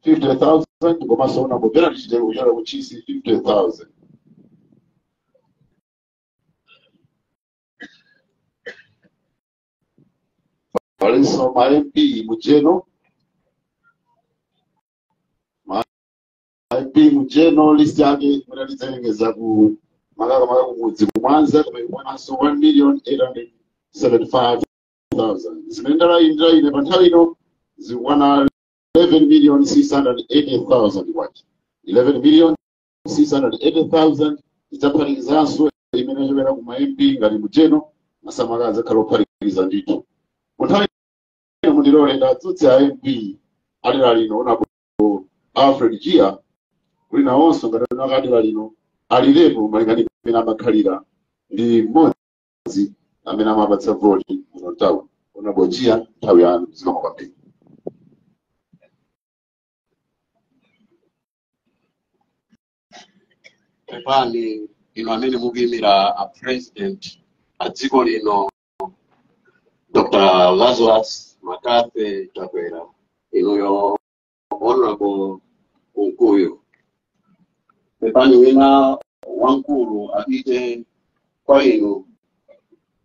50,000 komanso Honorable Bernard Chitero kuchokera ku Chisi 50,000. Palinso ma MP Mujeno, ma MP Mujeno list yake munalizengeza ku makaka maka kumudzi kumwanza kumaikwananso 1,875,000. Zimene ndalayindira ine pa nthawi ino zikwana 11,680,000 kwacha. 11,680,000 idzaphatikizanso imene yachokera ku ma MP ngati Mujeno masamaka adzakhala ophatikiza ndithu. Munthawi ino mundilole ndadzutse a MP adera lino Honorable Alfred Gia kuli nawonso ngati akadera lino alilepo malinga ndi mmene amakhalira ndi mmodzi amene amapatsa voti muno town. Honorable Gia, nthawi yanu, zikomo kwambiri. Pepani ino amene mukuyimira a president a dziko lino Dr. Lazarus McCarthy Chakwera, inuyo Honorable Kunkuyu. Pepani wina wankulu apite kwa inu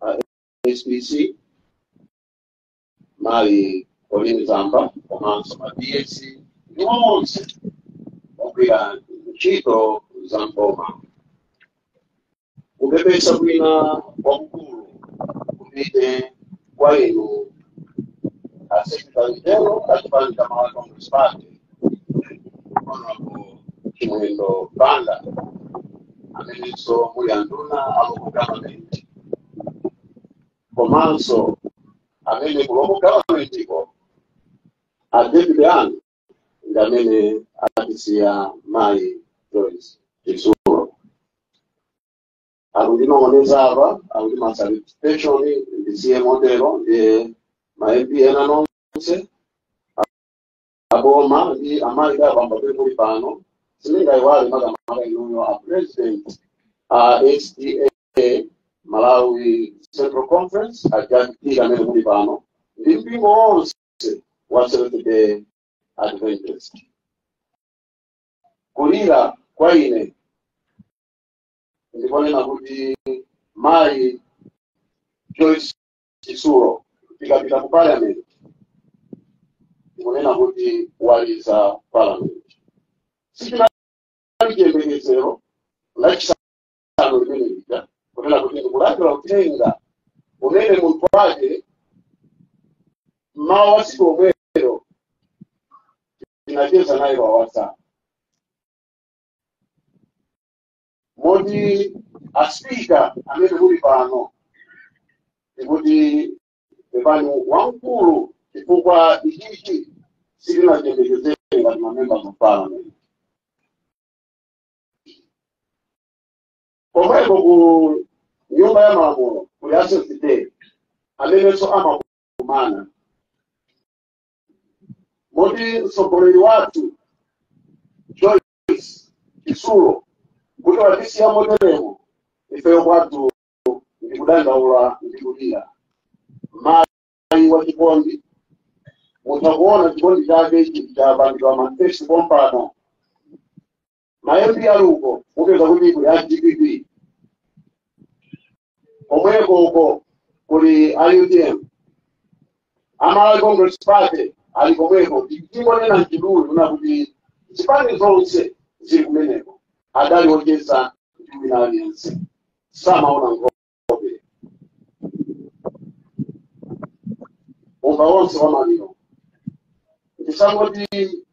a SPC Mali Colin Zamba komanso ma PAC ndi onse ogwira ntchito za mboma. Kupepesa kwina kwakukulu kupite kwa inu a Secretary General a chipani cha Malawi Congress Party Honorable Chimwendo Banda amenenso muli anduna a local government komanso amene ku local government iko a deputy anu ndi Ndi amene atisiya mayi Joyce Chitsulo. Akundinong'oneza apa, akuti ma salutation ndisiye motero. Ndiye ma MP ena nonse aboma ndi amayi abambo muli pano, sindingayiwale makamaka inuyo a president a SDA Malawi Central Conference, a Jack amene muli pano, ndi mpingo wonse wa Seventh Day Adventist. Kulira kwa ine ndikonena kuti mayi Joyce Chitsulo tikapita ku parliament, ndikunena kuti waliza parliament. Sichinali chiyembekezero lachisanu limene lija kunena kuti ndikulandira uthenga umene munthu wake mmawa wa tsiku lomwelo tinacheza naye pa WhatsApp. Moti aspika amene muli pano, ndikuti pepani wamkulu, chifukwa ichichi sitinachiyembekezere ngati ma members of parliament. Komweko ku nyumba ya malamulo kuli a Seventh Day amenenso amakumana, moti mtsogoleri wathu Joyce Chitsulo kuti watisiya moteremo, ifeyo kwathu ndikudandaula, ndikulira. Mayi wa chikondi, mutha kuona chikondi chake ichi chapangidwa manifest pompano. Ma MP aluko mupeza kuti kuli a DPP, komweko uko kuli a UTM, a Malawi Congress Party ali komweko. Tingonena mchiduli kuna kuti zipani zonse zili kumeneko. Adali wocheza ndi wina aliyense, samaona nkhope. Umva wonse wa maliro, ndisangoti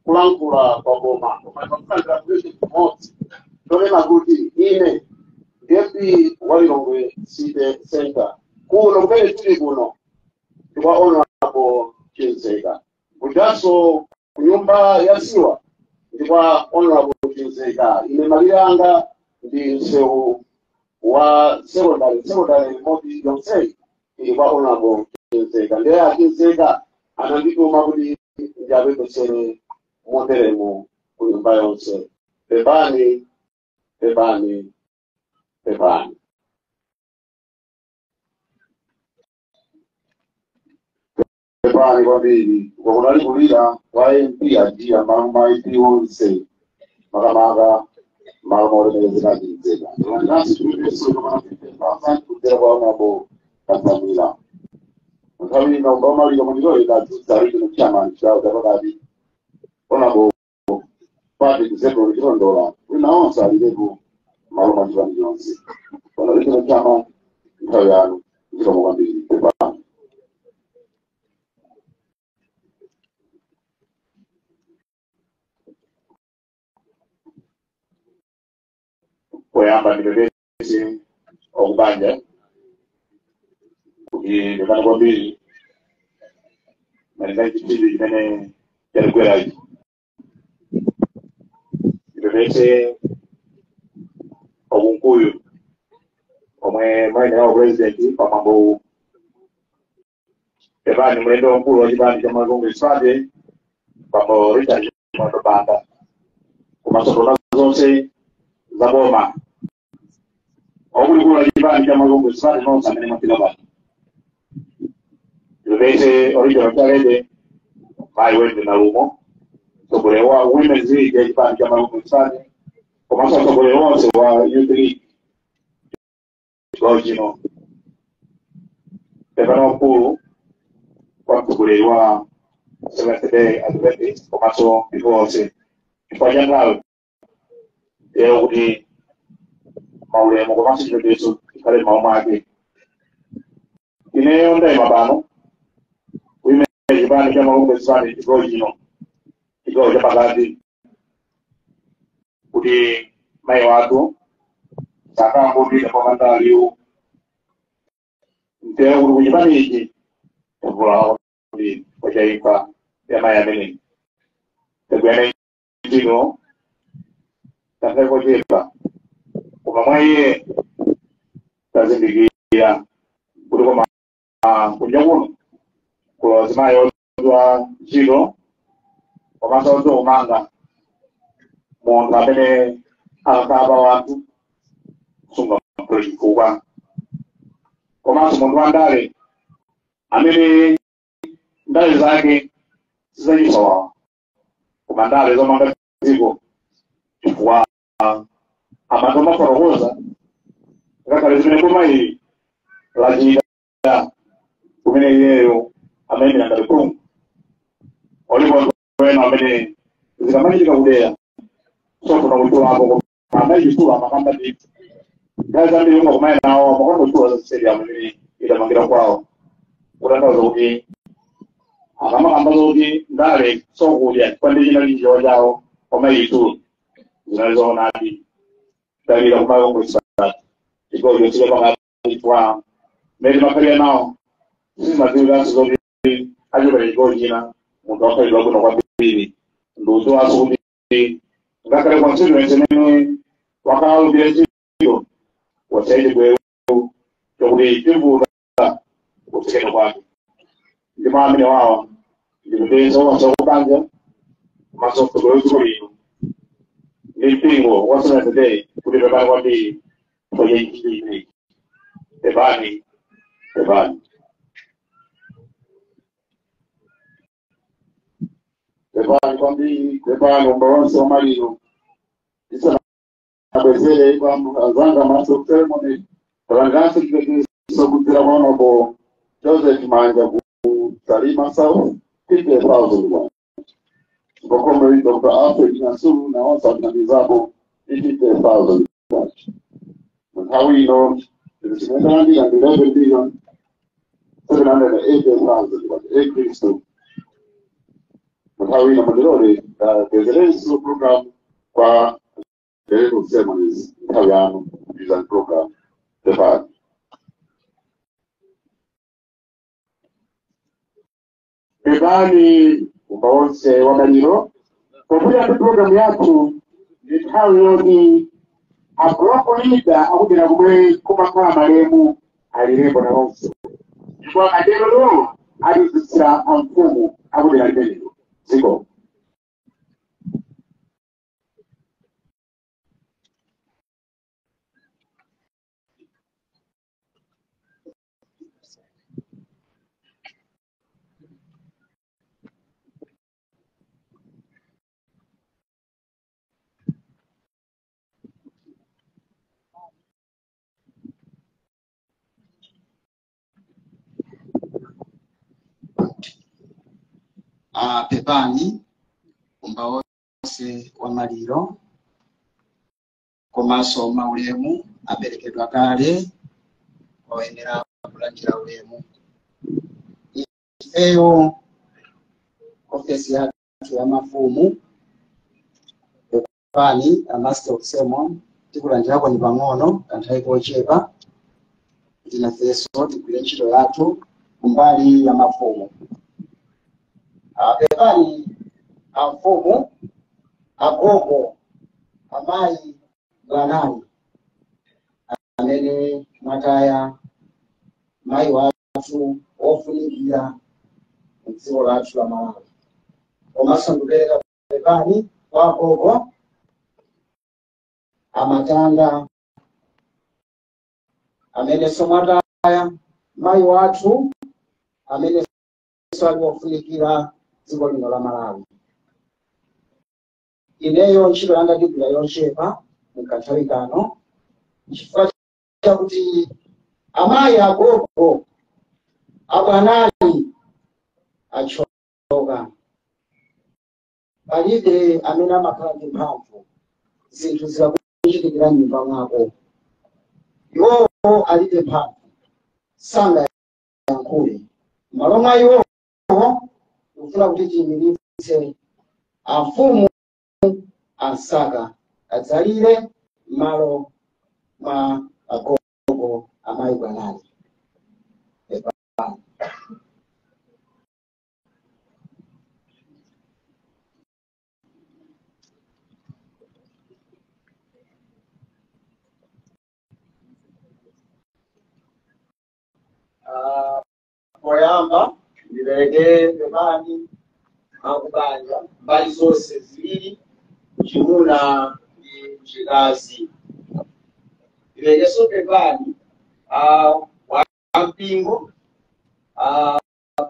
kulankhula kwa boma, koma pakulandira kumodzi tonena kuti ine ndi MP wa Lilongwe City Center. Kuno kumene tili kuno ndi kwa Honorable Chinzeka, kujanso ku nyumba ya siwa ndi kwa Honorable Chinzeka. Ine malire anga ndi msewu wa secondary, secondary moti yonseyi ili kwa Honorable Chinzeka. Ndiye aChinzeka anandituma kuti ndiapepesere moteremo ku nyumba yonse. Pepani, pepani, pepani. Pepani kwambiri. Kwakunali kulira kwa MP ajiya malo ma MP onse, makamaka malo maolemekezeka Chinzeka. Ndilandiranso chipepeso chopana 50,000 kudzera kwa Honorable Kadzamira. Nthawi ino ukamalira mundilolera adzudza regional chairman chigawo chapakati, Honorable Patrick Zebron Chilondola. Wina onse alirepo malo machipani chonse. Pano regional chairman, nthawi yanu. Zikomo kwambiri, pepani. Poyamba ndipepese okubanja kuti pepani kwambiri malinga chipindi chimene chaligwerachi. Ndipepese okunkuyu omwe mayenera president pamwambo uwu. Pepani mlendo wamkulu wa chipani cha Malawi Congress Party, Bambo Richard Chimwendo Banda, komanso nduna zonse za boma, okulikulu la chipani cha Malawi Congress Party nonse amene mwafika pano. Ndipepese original chalede mayi Wende Nalumo, mtsogoleri wa Women's League ya chipani cha Malawi Congress Party, komanso mtsogoleri wonse wa Youth League chigawo chino. Pepani wamkulu kwa mtsogoleri wa Seventh Day Adventist komanso ndipo onse chifukwa cha nthawi lero, kuti maulemu komanso chipepeso chikhale m'mawu mwake. Ineyo ndayima pano kuimira chipani cha Malawi Congress Party chigawo chino, chigawo chapakati, kuti mayi wathu sakangopita popanda liwu mtero kuti kuchipani ichi tavulala kwambiri kwa imfa ya mayi ameneyi. Tagwirana. ntchito kanthawi kochepa, koma mwa iye tazindikira kuti koma kunja kuno kulo azimayi odziwa ntchito komanso odziwa kumanga, munthu amene akakhala pa wanthu sunga chifukwa, komanso munthu wa ndale amene ndale zake sizachisawawa koma ndale zomanga dziko, chifukwa amanthu amafotokoza ngakhale zimene boma ili lachita kumene iyeyo amayimira ngati phungu. Olipo anthu ena amene zikamachitika kudera sofuna kutulapo, koma amachitula amakamba ndithu. Nthawi zambiri ungakumane nawo amakangotchula za stadium imene itamangira kwawo, kutanthauza kuti akamakamba zoti ndale sokudya chifukwa ndi china chichiwa chawo, koma itu zinali zoonadi. Dalira kumakongwesa chigawo chonse chapakati, chifukwa mmene timakhalira nawo sizimadziwikanso zoti achokera chigawo china. Munthu wakhalidwa bwino kwambiri, ndiudziwanso kuti ngakhale constituency imene wakalugwira ntchito wasiya chigweru chokuti chivuta kutsekera kwake. Ndipo amene wawa ndikupeza onse akubanja komanso mtsogoleri dziko lino ndi mpingo wa Seventh Day kuti pepani kwambiri chifukwa cha ntchito imeneyi. Pepani, pepani. Pepani kwambiri, pepani umba wonse wa maliro. Tisanabwezere kwa anzanga master of ceremony, talanganso chipepeso kudzera kwa Honorable Joseph Manja ku Salima South, 50,000 kwacha. Comrade Dr. Alfred Nasulu nawonso athandizapo 50,000 kwacha. Nthawi ino zimene ndi 11,780,000 kwacha e Kristu. Nthawi ino mandilole bwezerenso program kwa director of ceremonies. Nthawi yanu design program, pepani. Pepani umba wonse wa maliro. Popita ndi program yathu, ndi nthawi yoti a block leader akudera kumwe kumakhala malemu alirepo nawonso, ndipo akatero lero atidzitsira amfumu akudera limenelo dziko. Pepani umba wonse wa maliro, komanso maulemu aperekedwa kale oyenera kulandira ulemu. Ifeyo ofesi yathu ya mafumu, pepani a master of ceremony, tikulandirako ni pang'ono kanthawi kochepa kuti nafenso tigwire ntchito yathu kumbali ya mafumu. Pepani amfumu, agogo, amayi bwanani amene mwataya mayi wathu ofunikira mdziko lathu la Malawi. Komanso ndikupereka pepani kwa agogo amatanga amene somwataya mayi wathu amene ali ofunikira dziko lino la Malawi. Ineyo ntchito yanga ndigwira yochepa mukanthawi kano, chifukwa chakuti amayi, agogo, abwanani achoka. Palibe amene amakhala ndi mphamvu zinthu zikakuchitikira m'nyumba mwako. Iwowo alibe mphamvu, sangayankhule. M'malo mwa iwowo tikufuna kuti tiyimiritse amfumu ansaka adzalire m'malo mwa agogo, amayi bwanali. Pepani. Poyamba ndipereke pepani akubanja mbali zonse ziwiri, kuchimuna ndi kuchikazi. Ndiperekenso pepani wampingo,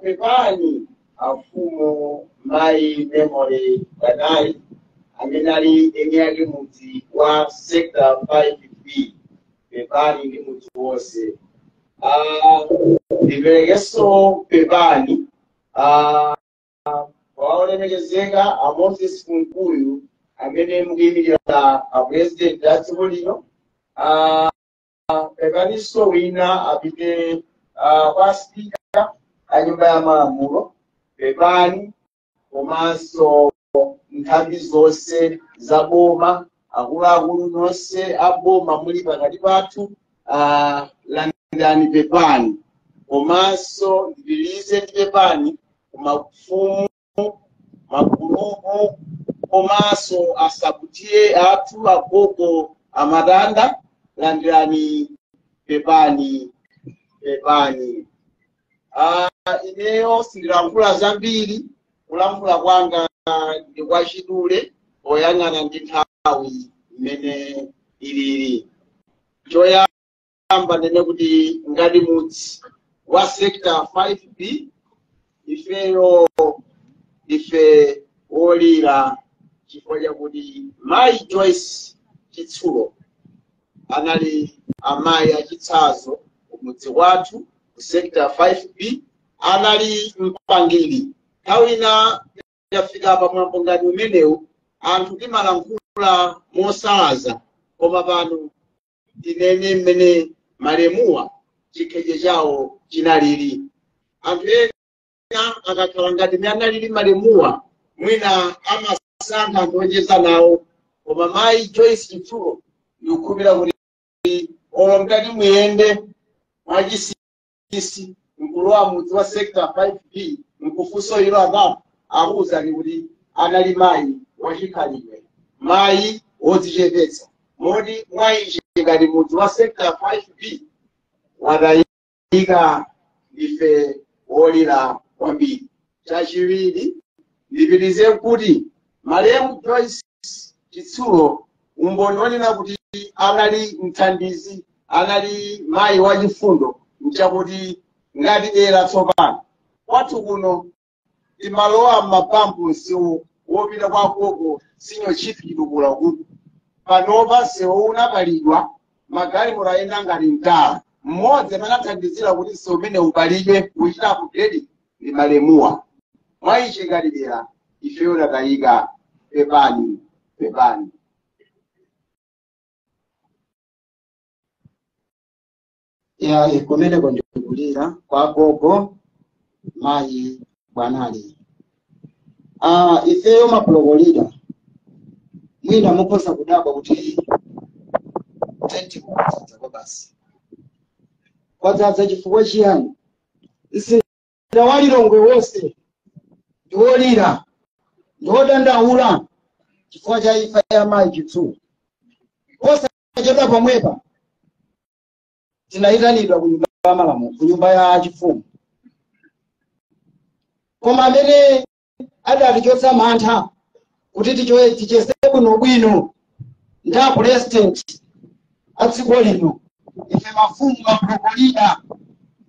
pepani afumu mayi Memory Bwanali amene ali eni ake mudzi wa Sector 5B, pepani ndi mudzi wonse. Ndiperekenso pepani waolemekezeka a Moses Kunkuyu amene mukuyimirira a president a dziko lino. Pepaninso wina apite kwa speaker a nyumba ya malamulo, pepani, komanso nthambi zonse za boma, akuluakulu nonse a boma muli pakati pathu, landani pepani. Komanso ndipitirize ndi pepani kumafumu, magulupu, komanso asabutiye athu agogo amatanda, landirani pepani, pepani. Ineyo sindilankhula zambiri, kulankhula kwanga ndi kwachidule poyang'ana ndi nthawi imene ilili. Choyamba ndene kuti ngati mudzi wa Sector 5B ifeyo ndife wolira chifukwa chakuti mayi Joyce Chitsulo anali amayi achitsanzo kumudzi kwathu ku Sector 5B, anali mpangiri. Nthawi ina yafika pamwambo ngati umenewu anthu timalankhula mosalaza, koma pano tinene mmene malemuwa chikheche chawo chinalili. Anthu ena akakhala ngati mmene analili malemuwa, mwina amasankha anthu ocheza nawo, koma mayi Joyce Chitsulo ndikukhulupirira kuti olo mkati muyende mwachisisi nkulowa mudzi wa Sector 5B nkufunsa ilo apapo, akuwuzani kuti anali mayi wachikhalidwe, mayi wodzichepetsa, moti mwayiche ngati mudzi wa Sector 5B watayika, ife wolira kwambiri. Chachiwiri ndipitirize kuti malemu Joyce Chitsulo umboni wonena kuti anali mthandizi, anali mayi wachifundo, nchakuti ngati dera tsopano kwathu kuno timalowa m'mapampu msewu wopita kwa gogo senior chief Chitukula kuti panopa msewu unapalidwa, magalimoto ayenda ngati mtala. Mmodzi amene athandizira kuti msewu umene upalidwe uchita upgrade ndi malemuwa. Mwayiche ngati dera ifeyo tatayika, pepani, pepani. Ya, kumeneko ndikulira kwa gogo mayi Bwanali. Ifeyo mapulogolira mwina mukhoza kudabwa kuti tenti kwadzaza kwa basi, kwadzaza chifukwa chiyani? Mzinda wa Lilongwe wonse ndiwolira, ndiwodandaula chifukwa cha imfa ya mayi Chitsulo. Osachedwa pomwepa tinayitanidwa ku nyumba ya malamulo, ku nyumba ya chifumu, koma amene adatichotsa mantha kuti ticheze bwinobwino ndi a president a dziko lino, ife mafumu mapulogolida,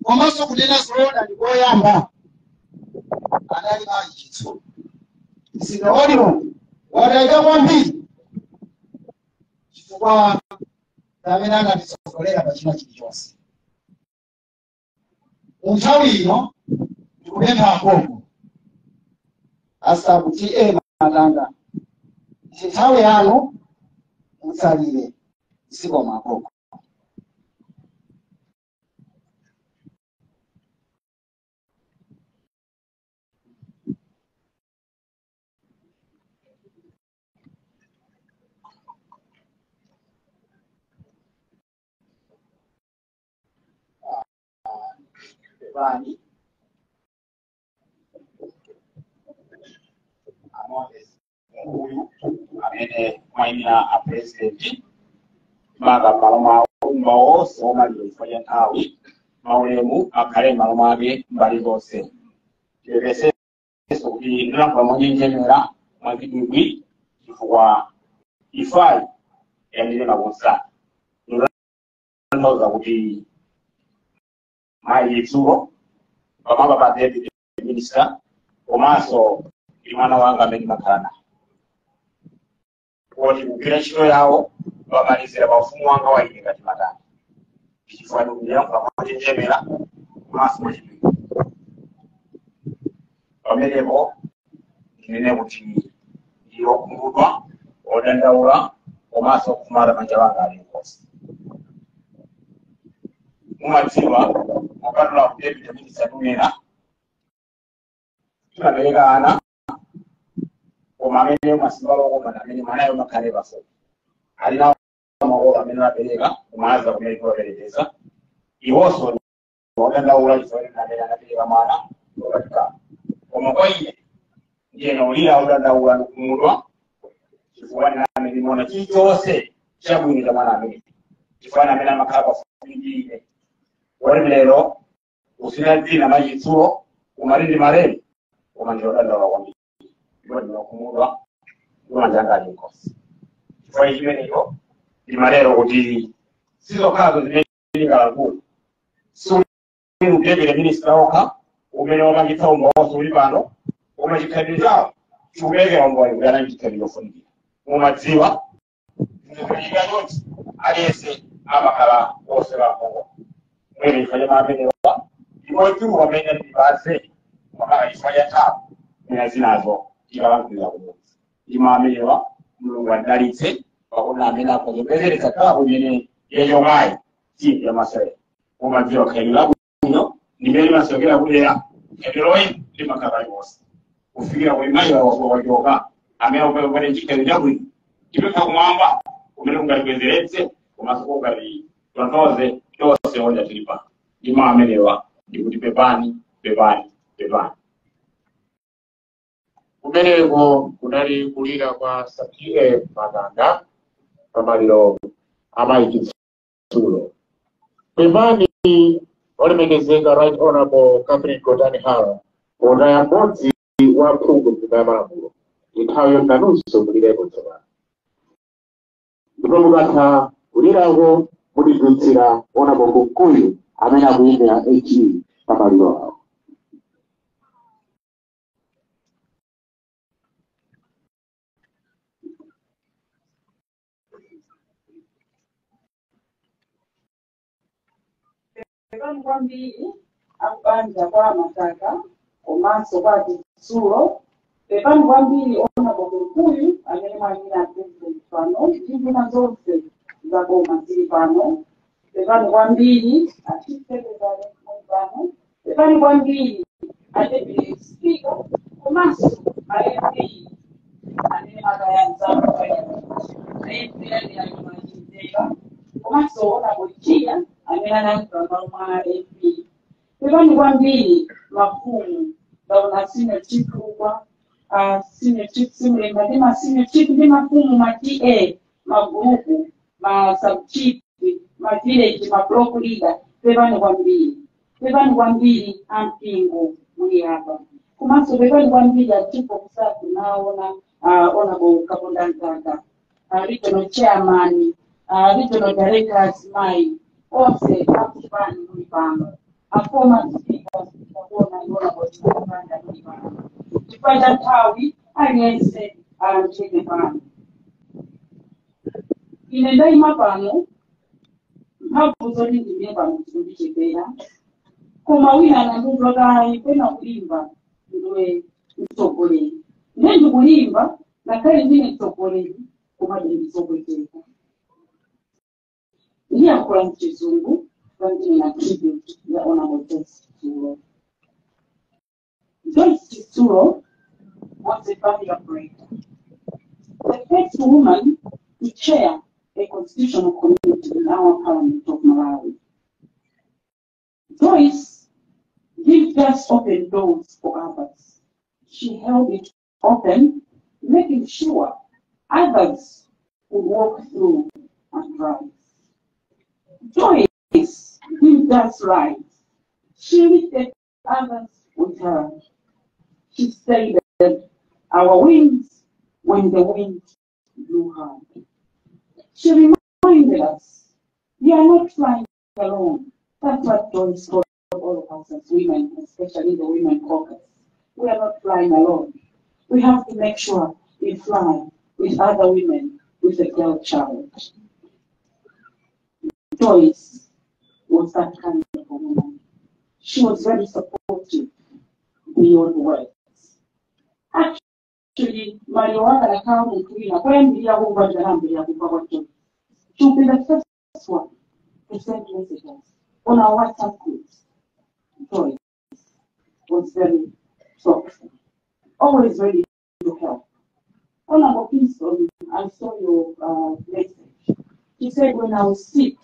komanso kunena zoona ndikoyamba anali mayi Chitsulo. Mzinda wa Lilongwe watayika kwambiri chifukwa amene anatitsogolera pa china chilichonse. Mu nthawi ino ndikupempha agogo asakuti matanda ndi nthawi yanu mutsalire zikomo agogo. Pepani Moses uyu amene mwayimira a president maka m'malo mwawo umba wonse womalira chifukwa cha nthawi. Maulemu akhale m'malo mwake mbali zonse. Tipepesenso kuti ndilankhula monjenjemera mwachidwi chifukwa ifayi yandilema kunsana. Ndikutanthauza kuti mayi Chitsulo pamwamba pa deputy minister komanso ndi mwana wanga amene ndimakhala naye, koti kugwira ntchito yawo pamalizira pa ufumu wanga wa ine ngati Matani, chifukwa ndikuyankhula monjenjemera komanso mwachidwi. Pamenepo ndinene kuti ndi okhumudwa, odandaula komanso okhumata manja wanga ali nkosi. Mumadziwa, mopatula ku deputy minister tunena timabereka ana, koma amene masimba lokoma amene mwanayo makhale pafupi ali nawo makolo amene apereka kumaza kumene kuwaperekeza iwonso odandaula chifukwa amene anapereka mwana okatikana. Koma kwa ine ndiye ulira odandaula ndikumudwa chifukwa ndine amene ndimaona chilichonse chabwino cha mwana amene, chifukwa amene amakhala pafupi ndi ine. Woti lero usina dzina machitsulo kumati ndi malemu, koma ndi odandaula kwambiri ndipo ndinokhumudwa ndipo manja anga ali nkosi. Chifukwa chimenecho ndimalero kuti sizokhazo zimene ndingalankhule, suli deputy minister okha umene wapangitsa umboni uli pano, koma chikhalidwe chawo chikuperekera umboni kuti anali chikhalidwe chofunikira. Mumadziwa zinthu chonchi aliyense amakhala osera mphongo mwene chifukwa cha amenewa ndipo chuluka amene ndipase makhala chifukwa cha nthawi mwina zinazo tikalankhulira kumudzi. Ndimo amenewa Mulungu adalitse pakuti amene akhozepezeretsa klabu imene yachokayi timu yamasewera. Mumadziwa khalidwe labwino ndimene limasokera kudera, khalidwe loyipa limakhala paliponse kufikira kuti mayi wachoka amene akupere chikhalidwe chabwino tipempha kumwamba kumene kungatibwezeretse komanso kungati tonthoze tonse onja tili pano. Ndimo amenewa ndikuti pepani, pepani, pepani. Kumeneko kunali kulira kwa Sakile Maganga pamaliro amayi Chitsulo. Pepani olemekezeka Right Honorable Catherine Gotani Hara potaya mmodzi wa phungu mnyumba ya malamulo. Nthawi yonanunso mulireko tsopano, ndipo mukatha kulirako mutidutsira Honorable Kunkuyu amene akuyimira HE pamaliro awo. Pepani kwambiri akubanja kwa Masaka komanso kwa Chitsulo. Pepani kwambiri Honorable Kunkuyu amene mwayimira president pano ndi nduna zonse za boma zili pano. Pepani kwambiri a chief secretary muli pano. Pepani kwambiri a deputy speaker komanso ma MP amene makayanza MP amene komanso Honorable Chia amene anayankhula m'malo mwa MP. Pepani kwambiri mafumu, ndaona senior chief Lukwa, senior chief Simulemba ndi ma senior chief ndi mafumu, ma TA, magrupu, ma sub chief, ma village, ma block leader. Pepani kwambiri, pepani kwambiri ampingo muli apa, komanso pepani kwambiri a chief of staff naona Honorable Kaponda Mkaka, regional chairman, regional directors, mai onse akuchipani muli pano, a former speaker kuona Honorable Chipanda muli pano. Chifukwa cha nthawi aliyense alankhule pano. Ine ndayima pano, mphamvu zoti ndime pano zikundichepera, koma wina anandiwuza kayi kwena kulimba ndiwe mtsogoleri. Ine ndikulimba ngakhale ndine mtsogoleri, komabe ndizopweteka. Ndiyankhula mchizungu kwambiri na tribute ya Honorable Joyce Chitsulo. Joyce Chitsulo was a barrier breaker, the first woman to chair a constitutional committee in our parliament of Malawi. Joyce didn't just open doors for others. She held it open, making sure others would walk through and rise. Joyce didn't just rise. She lifted others with her. She stayed our wings when the wind blew hard. She reminded us, you are not flying alone. That's what Joyce told all of us as women, especially the women caucus. We are not flying alone. We have to make sure we fly with other women, with a girl child. Joyce was that kind of a woman. She was very supportive beyond words. Actually, Marijuana she'll be the first one to send messages on our WhatsApp groups. Joyce was very thoughtful, always ready to help. Honorable Kingston, I saw your message. She said, when I was sick,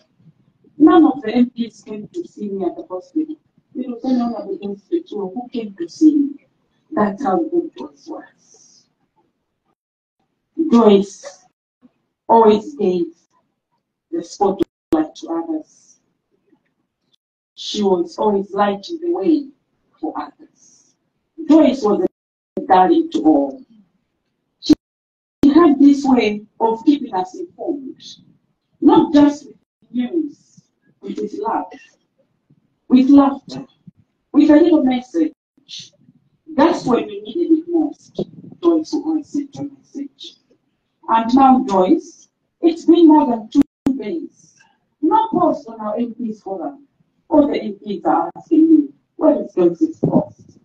none of the MPs came to see me at the hospital. It was only Honorable Kingston who came to see me. That's how good Joyce was. Joyce always gave the spotlight to others. She was always lighting the way for others. Joyce was a darling to all. She had this way of keeping us informed, not just with news, but with love, with laughter, with a little message. That's when we needed it most. Joyce will always send a message. And now, Joyce, it's been more than 2 days. No post on our MPs forum. All the MPs are asking me, where is Joyce's post?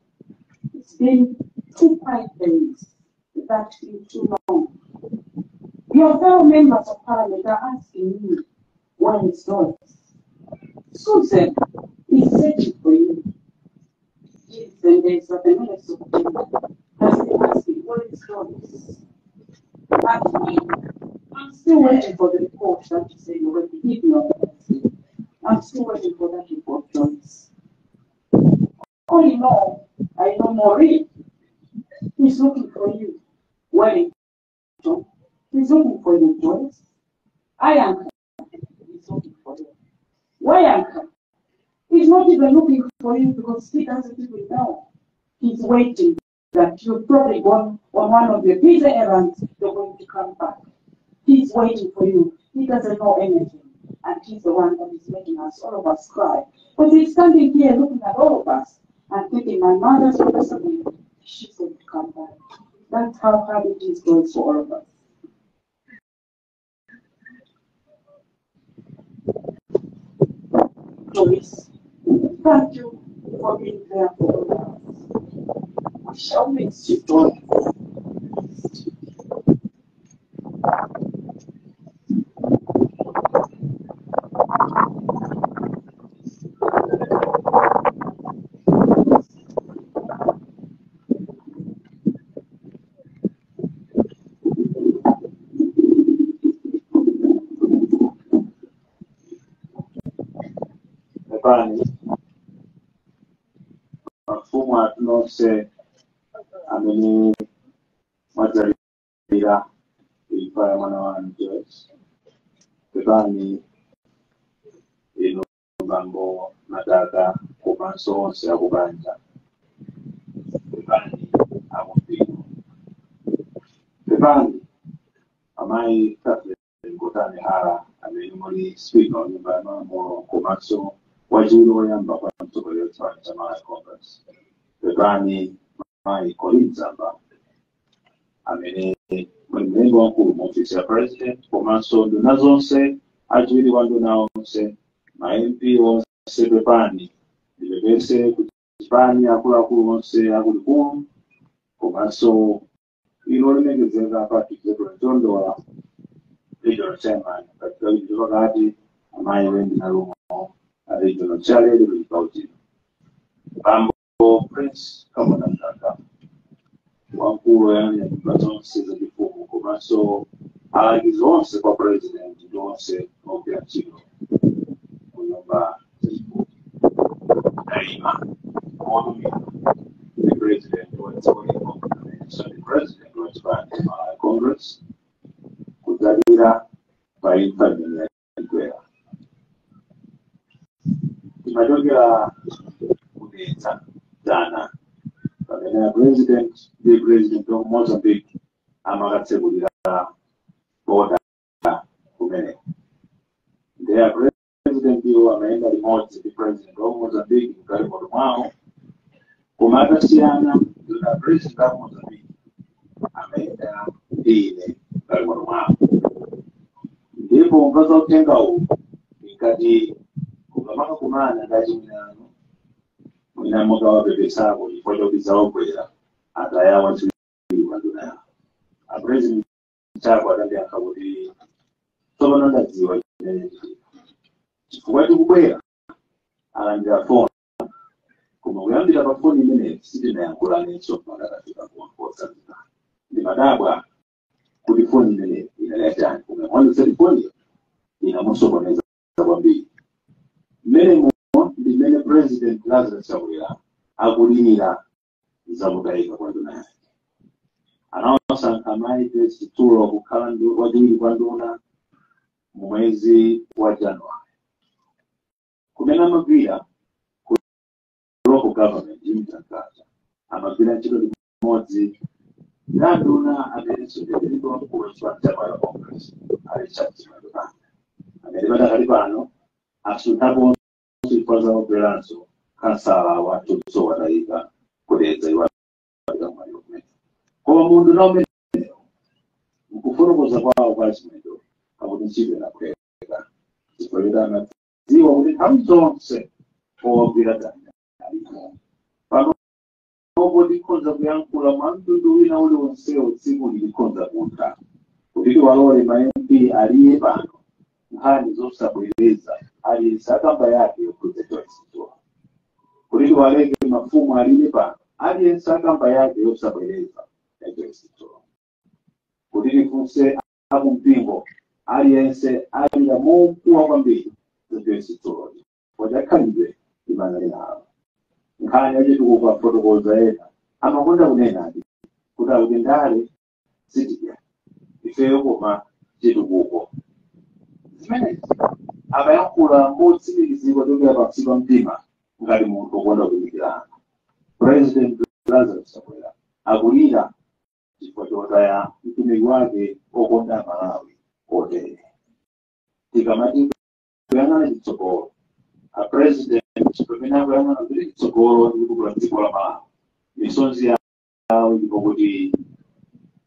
It's been 2 quiet days. That's been too long. Your fellow members of parliament are asking me, where is Joyce? Susan is searching for you. Yes, and there's the Minister of Gender has been asking, where is Joyce? At me, I'm still waiting for the report that you say you're going to give me on Thursday. I'm still waiting for that report, Joyce. All in all, I know Maureen is looking for you. Wellington is looking for you, Joyce. Ayanka is looking for you. Wayanka is not even looking for you because he doesn't even know. He's waiting that you've probably gone on one of your busy errands, you're going to come back. He's waiting for you. He doesn't know anything. And he's the one that is making us, all of us, cry. But he's standing here looking at all of us and thinking, my mother's going to, she's going to come back. That's how hard it is going for all of us. Joyce, thank you for being there for all of us. We shall miss you, Joyce. Pepani, mafumu atinonse amene mwadzalira imfa ya mwana wanu Joyce. Pepani inu bambo Mataka komanso onse akubanja. Pepani akumpingo. Pepani amayi Catherine Gotani Hara amene muli speaker wa nyumba ya malamulo komanso wachiwiri woyamba kwa mtsogoleri wa chipani cha Malawi Congress. Pepani mayi Colleen Zamba amene muli mlembi wamkulu mu ofisi ya president komanso nduna zonse, achiwiri kwa nduna onse, ma MP onse. Pepani ndipepese kuti chipani akuluakulu onse akulikulu komanso inu olemekezeka Patrick Zebron Chondola, regional chairman katika wiki pakati, amayi Wendy Nalumo a regional chair lili Bambo Prince Kamona Mtaka wamkulu woyang'anira nyumba zonse zachifumu komanso alangizi onse kwa president ndi onse ogwira ntchito ku nyumba zachifumu. Naima otumira the president wa dziko lino amenenso ndi president wa chipani cha Malawi Congress kudzalira pa imfa imene yatigwera. Timachokera Kudedza dzana pamene president ndi president wa Mozambique amakatsekulira boda kumeneko. Ndiye president iwo amayenda limodzi ndi president wa Mozambique mgalimoto mwawo, koma atasiyana na president wa Mozambique amayenda ndi ine mgalimoto mwawo. Ndipo mva za uthenga uwu inkati kukamakakumana ndachimwinano mwina mukawapepesako chifukwa chakuti zawagwera atayawa chiwiri nduna yawo. Apresident chako atandiyankha kuti tsopano ndadziwa chimene chitika chifukwa chikubwera alandira foni, koma kuyambira pa foni imeneyi sitinayankhulanenso mpaka tafika kuwankosazikana. Ndimadabwa kuti foni imeneyi inali yachani, koma maonetseri foniyo inamusokoneza kwambiri. Mmenemo ndi mmene President Lazarus Chakwera akulira zakutayika kwa nduna yake. Anawasankha mayi Joyce Chitsulo kukhala wachiwiri kwa nduna mu mwezi wa Januwale, kumene amagwira ku local government imtangaza amagwira ntchito limodzi ndi nduna amenenso ndi wamkulu wa chipani cha Malawi Congress, a Richard Chimwendo Banda, amene padakali pano asunthaponso chifukwa zawagweranso kansala wa Tutso watayika Kudedza iwapita mwaliro kumene. Koma munthu na umenewo nkufotokoza kwawo kwa Chimwendo akuti ntchito inaphweka chifukwa choti anadziwa kuti nthawi zonse owagwira dzanja alipo. Panopo tikhoza kuyankhula mwa mtundu wina uliwonsewo, tsiku lilikhoza kutha kuti tiwalole ma MP aliye pano nkhani zosabwereza, aliyense akamba yake yokhudza Joyce Chitsulo, kuti tiwaleke mafumu aliye pano, aliyense akamba yake yosabwereza ya Joyce Chitsulo, kuti tifunse akumpingo, aliyense alira mokuwa kwambiri za Joyce Chitsulo pochakhalidwe limanali nalo. Nkhani yachitukuko afotokoza ena amakonda kunenadi kuti akuti ndale sitidya ifeyo koma chitukuko. Zimenezi amayankhula motsimikizika kuchokera pansi pa mtima ngati munthu wokonda kutumikirana. President Lazarus Chakwera akulira chifukwa chotaya mtumiki wake okonda Malawi otere. Tikamati kuyang'ana chitsogolo, a president pamene akuyang'ana kuti chitsogolo ndi kutukula dziko la Malawi, misonzi yawo ndipo kuti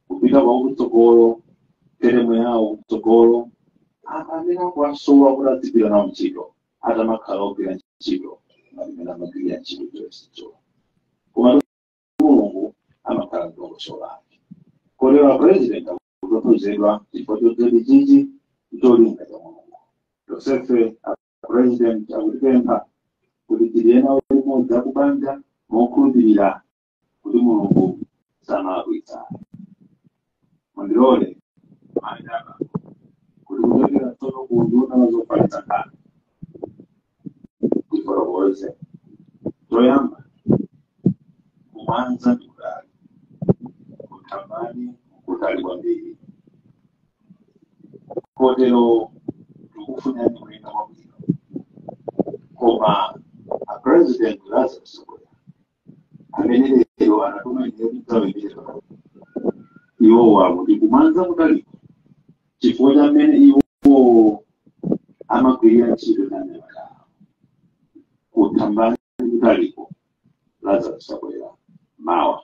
kupita kwawo kutsogolo, teremu yawo kutsogolo, anthu amene akuwasowa kuti adzigwira nawo ntchito atamakhala ogwira ntchito ngati mmene amagwirira ntchito Joyce Chitsulo. Koma Mulungu amakhala mdongosolo lake. Kotero president akutontozedwa chifukwa chodzedi chichi cholinga cha Mulungu. Yosefe a president akutipempha kuti tiliye nawo limodzi akubanja mokhulupirira kuti Mulungu samalakwitsa. Mundilole mayindaba kuti kuchokera tsono ku nduna zofalitsa nkhani tifotokoze. Choyamba, kumwanza ndi kutali, kuthambani kutali kwambiri, kotero tikufunani kuyenda kwabwino. Koma a President Lazarus Chakwera amene lero anatuma ine kudzawembera iwowo akuti kumwanza kutaliko chifukwa cha mmene iwo amagwirira ntchito nanyamata. Kuthambani kutaliko Lazarus Chakwera mawa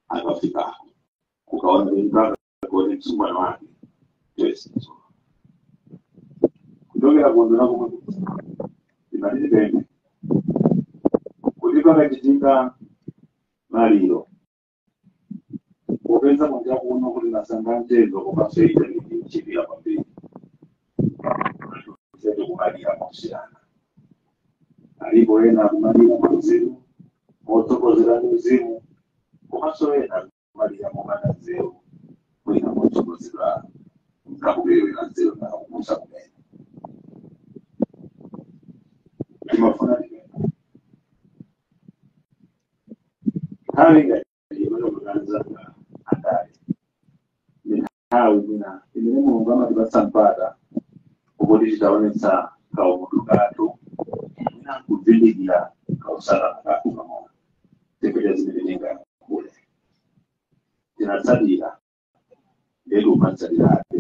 akafikako kukaona mpaka kuone msungwana wake Joyce Chitsulo. Kuchokera kunduna komwe timati tipemphe kuti pakachitika maliro, popeza kunja kuno kuti masamba mchezo komanso intaneti ichipira kwambiri, zetu kumalira mosiyana. Alipo ena kumalira mauzimu motsogozera ndi uzimu, komanso ena kumalira mopanda nzeru, mwina motsogozera mkakuperewera nzeru na kupusa kumene. Timafuna tipemphe nthawi ngati imene kukanzanga andale ndi nthawi mwina imene Mulungu amatipatsa mpata ukuti titaonetsa kaumunthu kathu, mwina nkuvindikira kausatana kathu pang'ono. Timatsatira ndetu umatsatirabe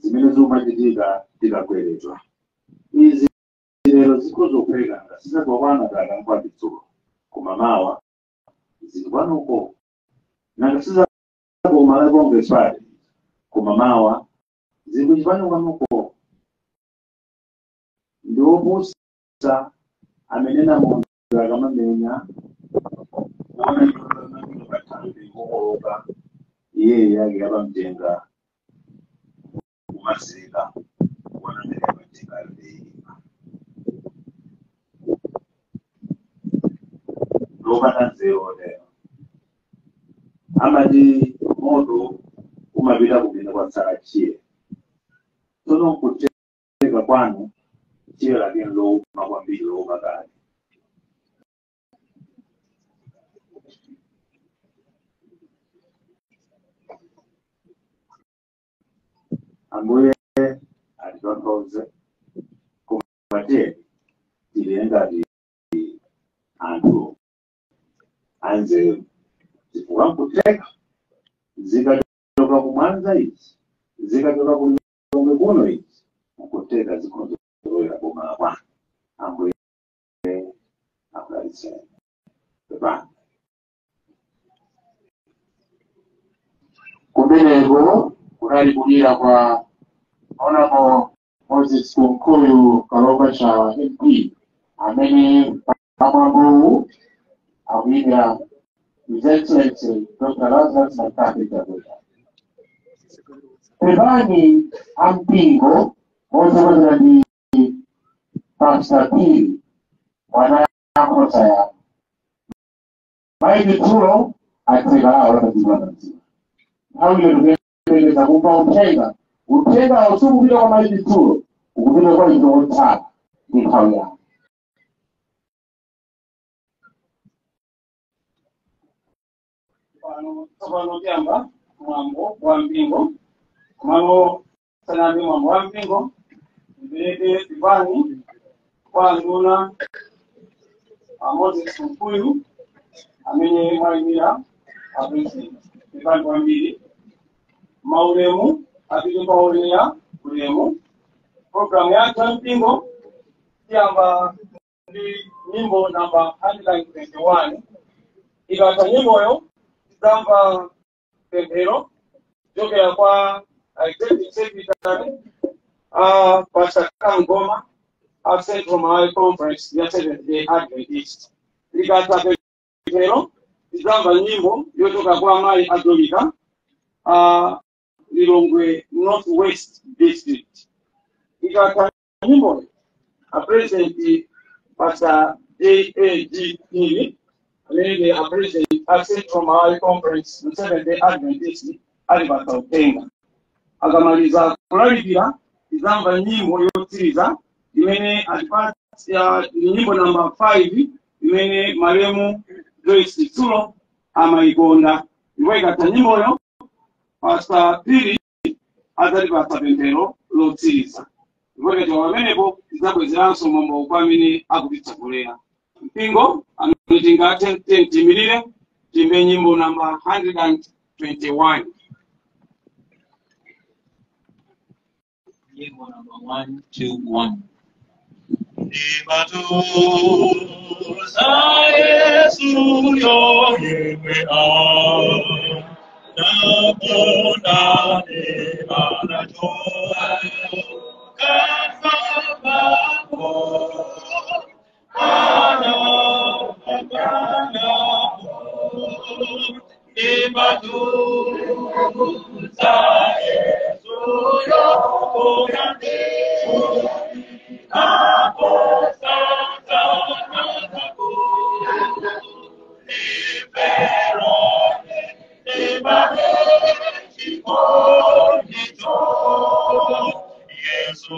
zimene zimachitika tikakweredwa. Izi lero zikhozophwekanga sizakwana kaka nkwatitsulo, koma mawa zili kwanuko. Nanga sizakoma la Congress Party, koma mawa zili kuchipani kwanuko. Ndi wopusa amene namondo akamamenya kuona ikokoloka, iye yake yapamtenga kumasika kuona mbere yapamtenga yodeima lopanda nzeru lero. Amati moto umapita kumene kwatsala chiye. Tsono nkuteka kwanu chiye lake louma kwambiri, louma kale. Ambuye atitonthoze, koma tiye tili ngati anthu anzeru, chifukwa nkuteka zikachoka kumwanza izi, zikachoka kulilongwe kuno izi, nkuteka zikhozolowera boma la kwanu. Ambuye akudalitseni. Pepani. Kumeneko kunali kulira kwa Honorable Moses Kunkuyu Kalonga Chawa MP, amene pamwambowu akuyimira His Excellency Dr. Lazarus McCarthy Chakwera. Pepani ampingo motsogozera ndi Pastor Pili mwana nkhosa yanu. Mayi Chitsulo atseka lawo lapachidwa mtima. Nthawi iyo tikuyembekeza kumva uthenga. Uthenga usukupita kwa Mayi Chitsulo, ukupita kwa ino otsala ndi nthawi yanu. Pano tsopano tiyamba mwambo wa mpingo. Komano sanambe mwambo wa mpingo, ndipereke pepani kwa nduna a Moses Kunkuyu amene mwayimira a president. Pepani kwambiri. Maulemu apite kwa olera ulemu. Programu yathu ya mpingo tiyamba ndi nyimbo namba 121. Ikatha nyimboyo tidzamva pemphero kuchokera kwa executive secretary a Pastor Kangoma a Central Malawi Conference ya Seventh Day Adventist. Likatha pemphero tidzamva nyimbo yochoka kwa mayi Adolika a Lilongwe North West District. Ikatha nyimboyo, a president Pastor J.A.G. Phiri amene ndi a president a Central Malawi Conference ya Seventh Day Adventist alipatsa uthenga. Akamaliza kulalikira tizamva nyimbo yotsiriza imene atipatsa ni nyimbo namba 5 imene malemu Joyce Chitsulo amayikonda. Ndipo ikatha nyimboyo Pastor Phiri adzatipatsa pemphero lotsiriza. Ndipo ikachoka pamenepo tidzabwezeranso mwambo kwa amene akutitsogolera. Mpingo amene tingathe tiyimirire tiyimbe nyimbo namba 121. Nyimbo namba 121. Ndimatuza Yesu yoyemwe anakondane anacho kasabako anapakanapo. Ndimatuza Yesu yoyemwe Yesu.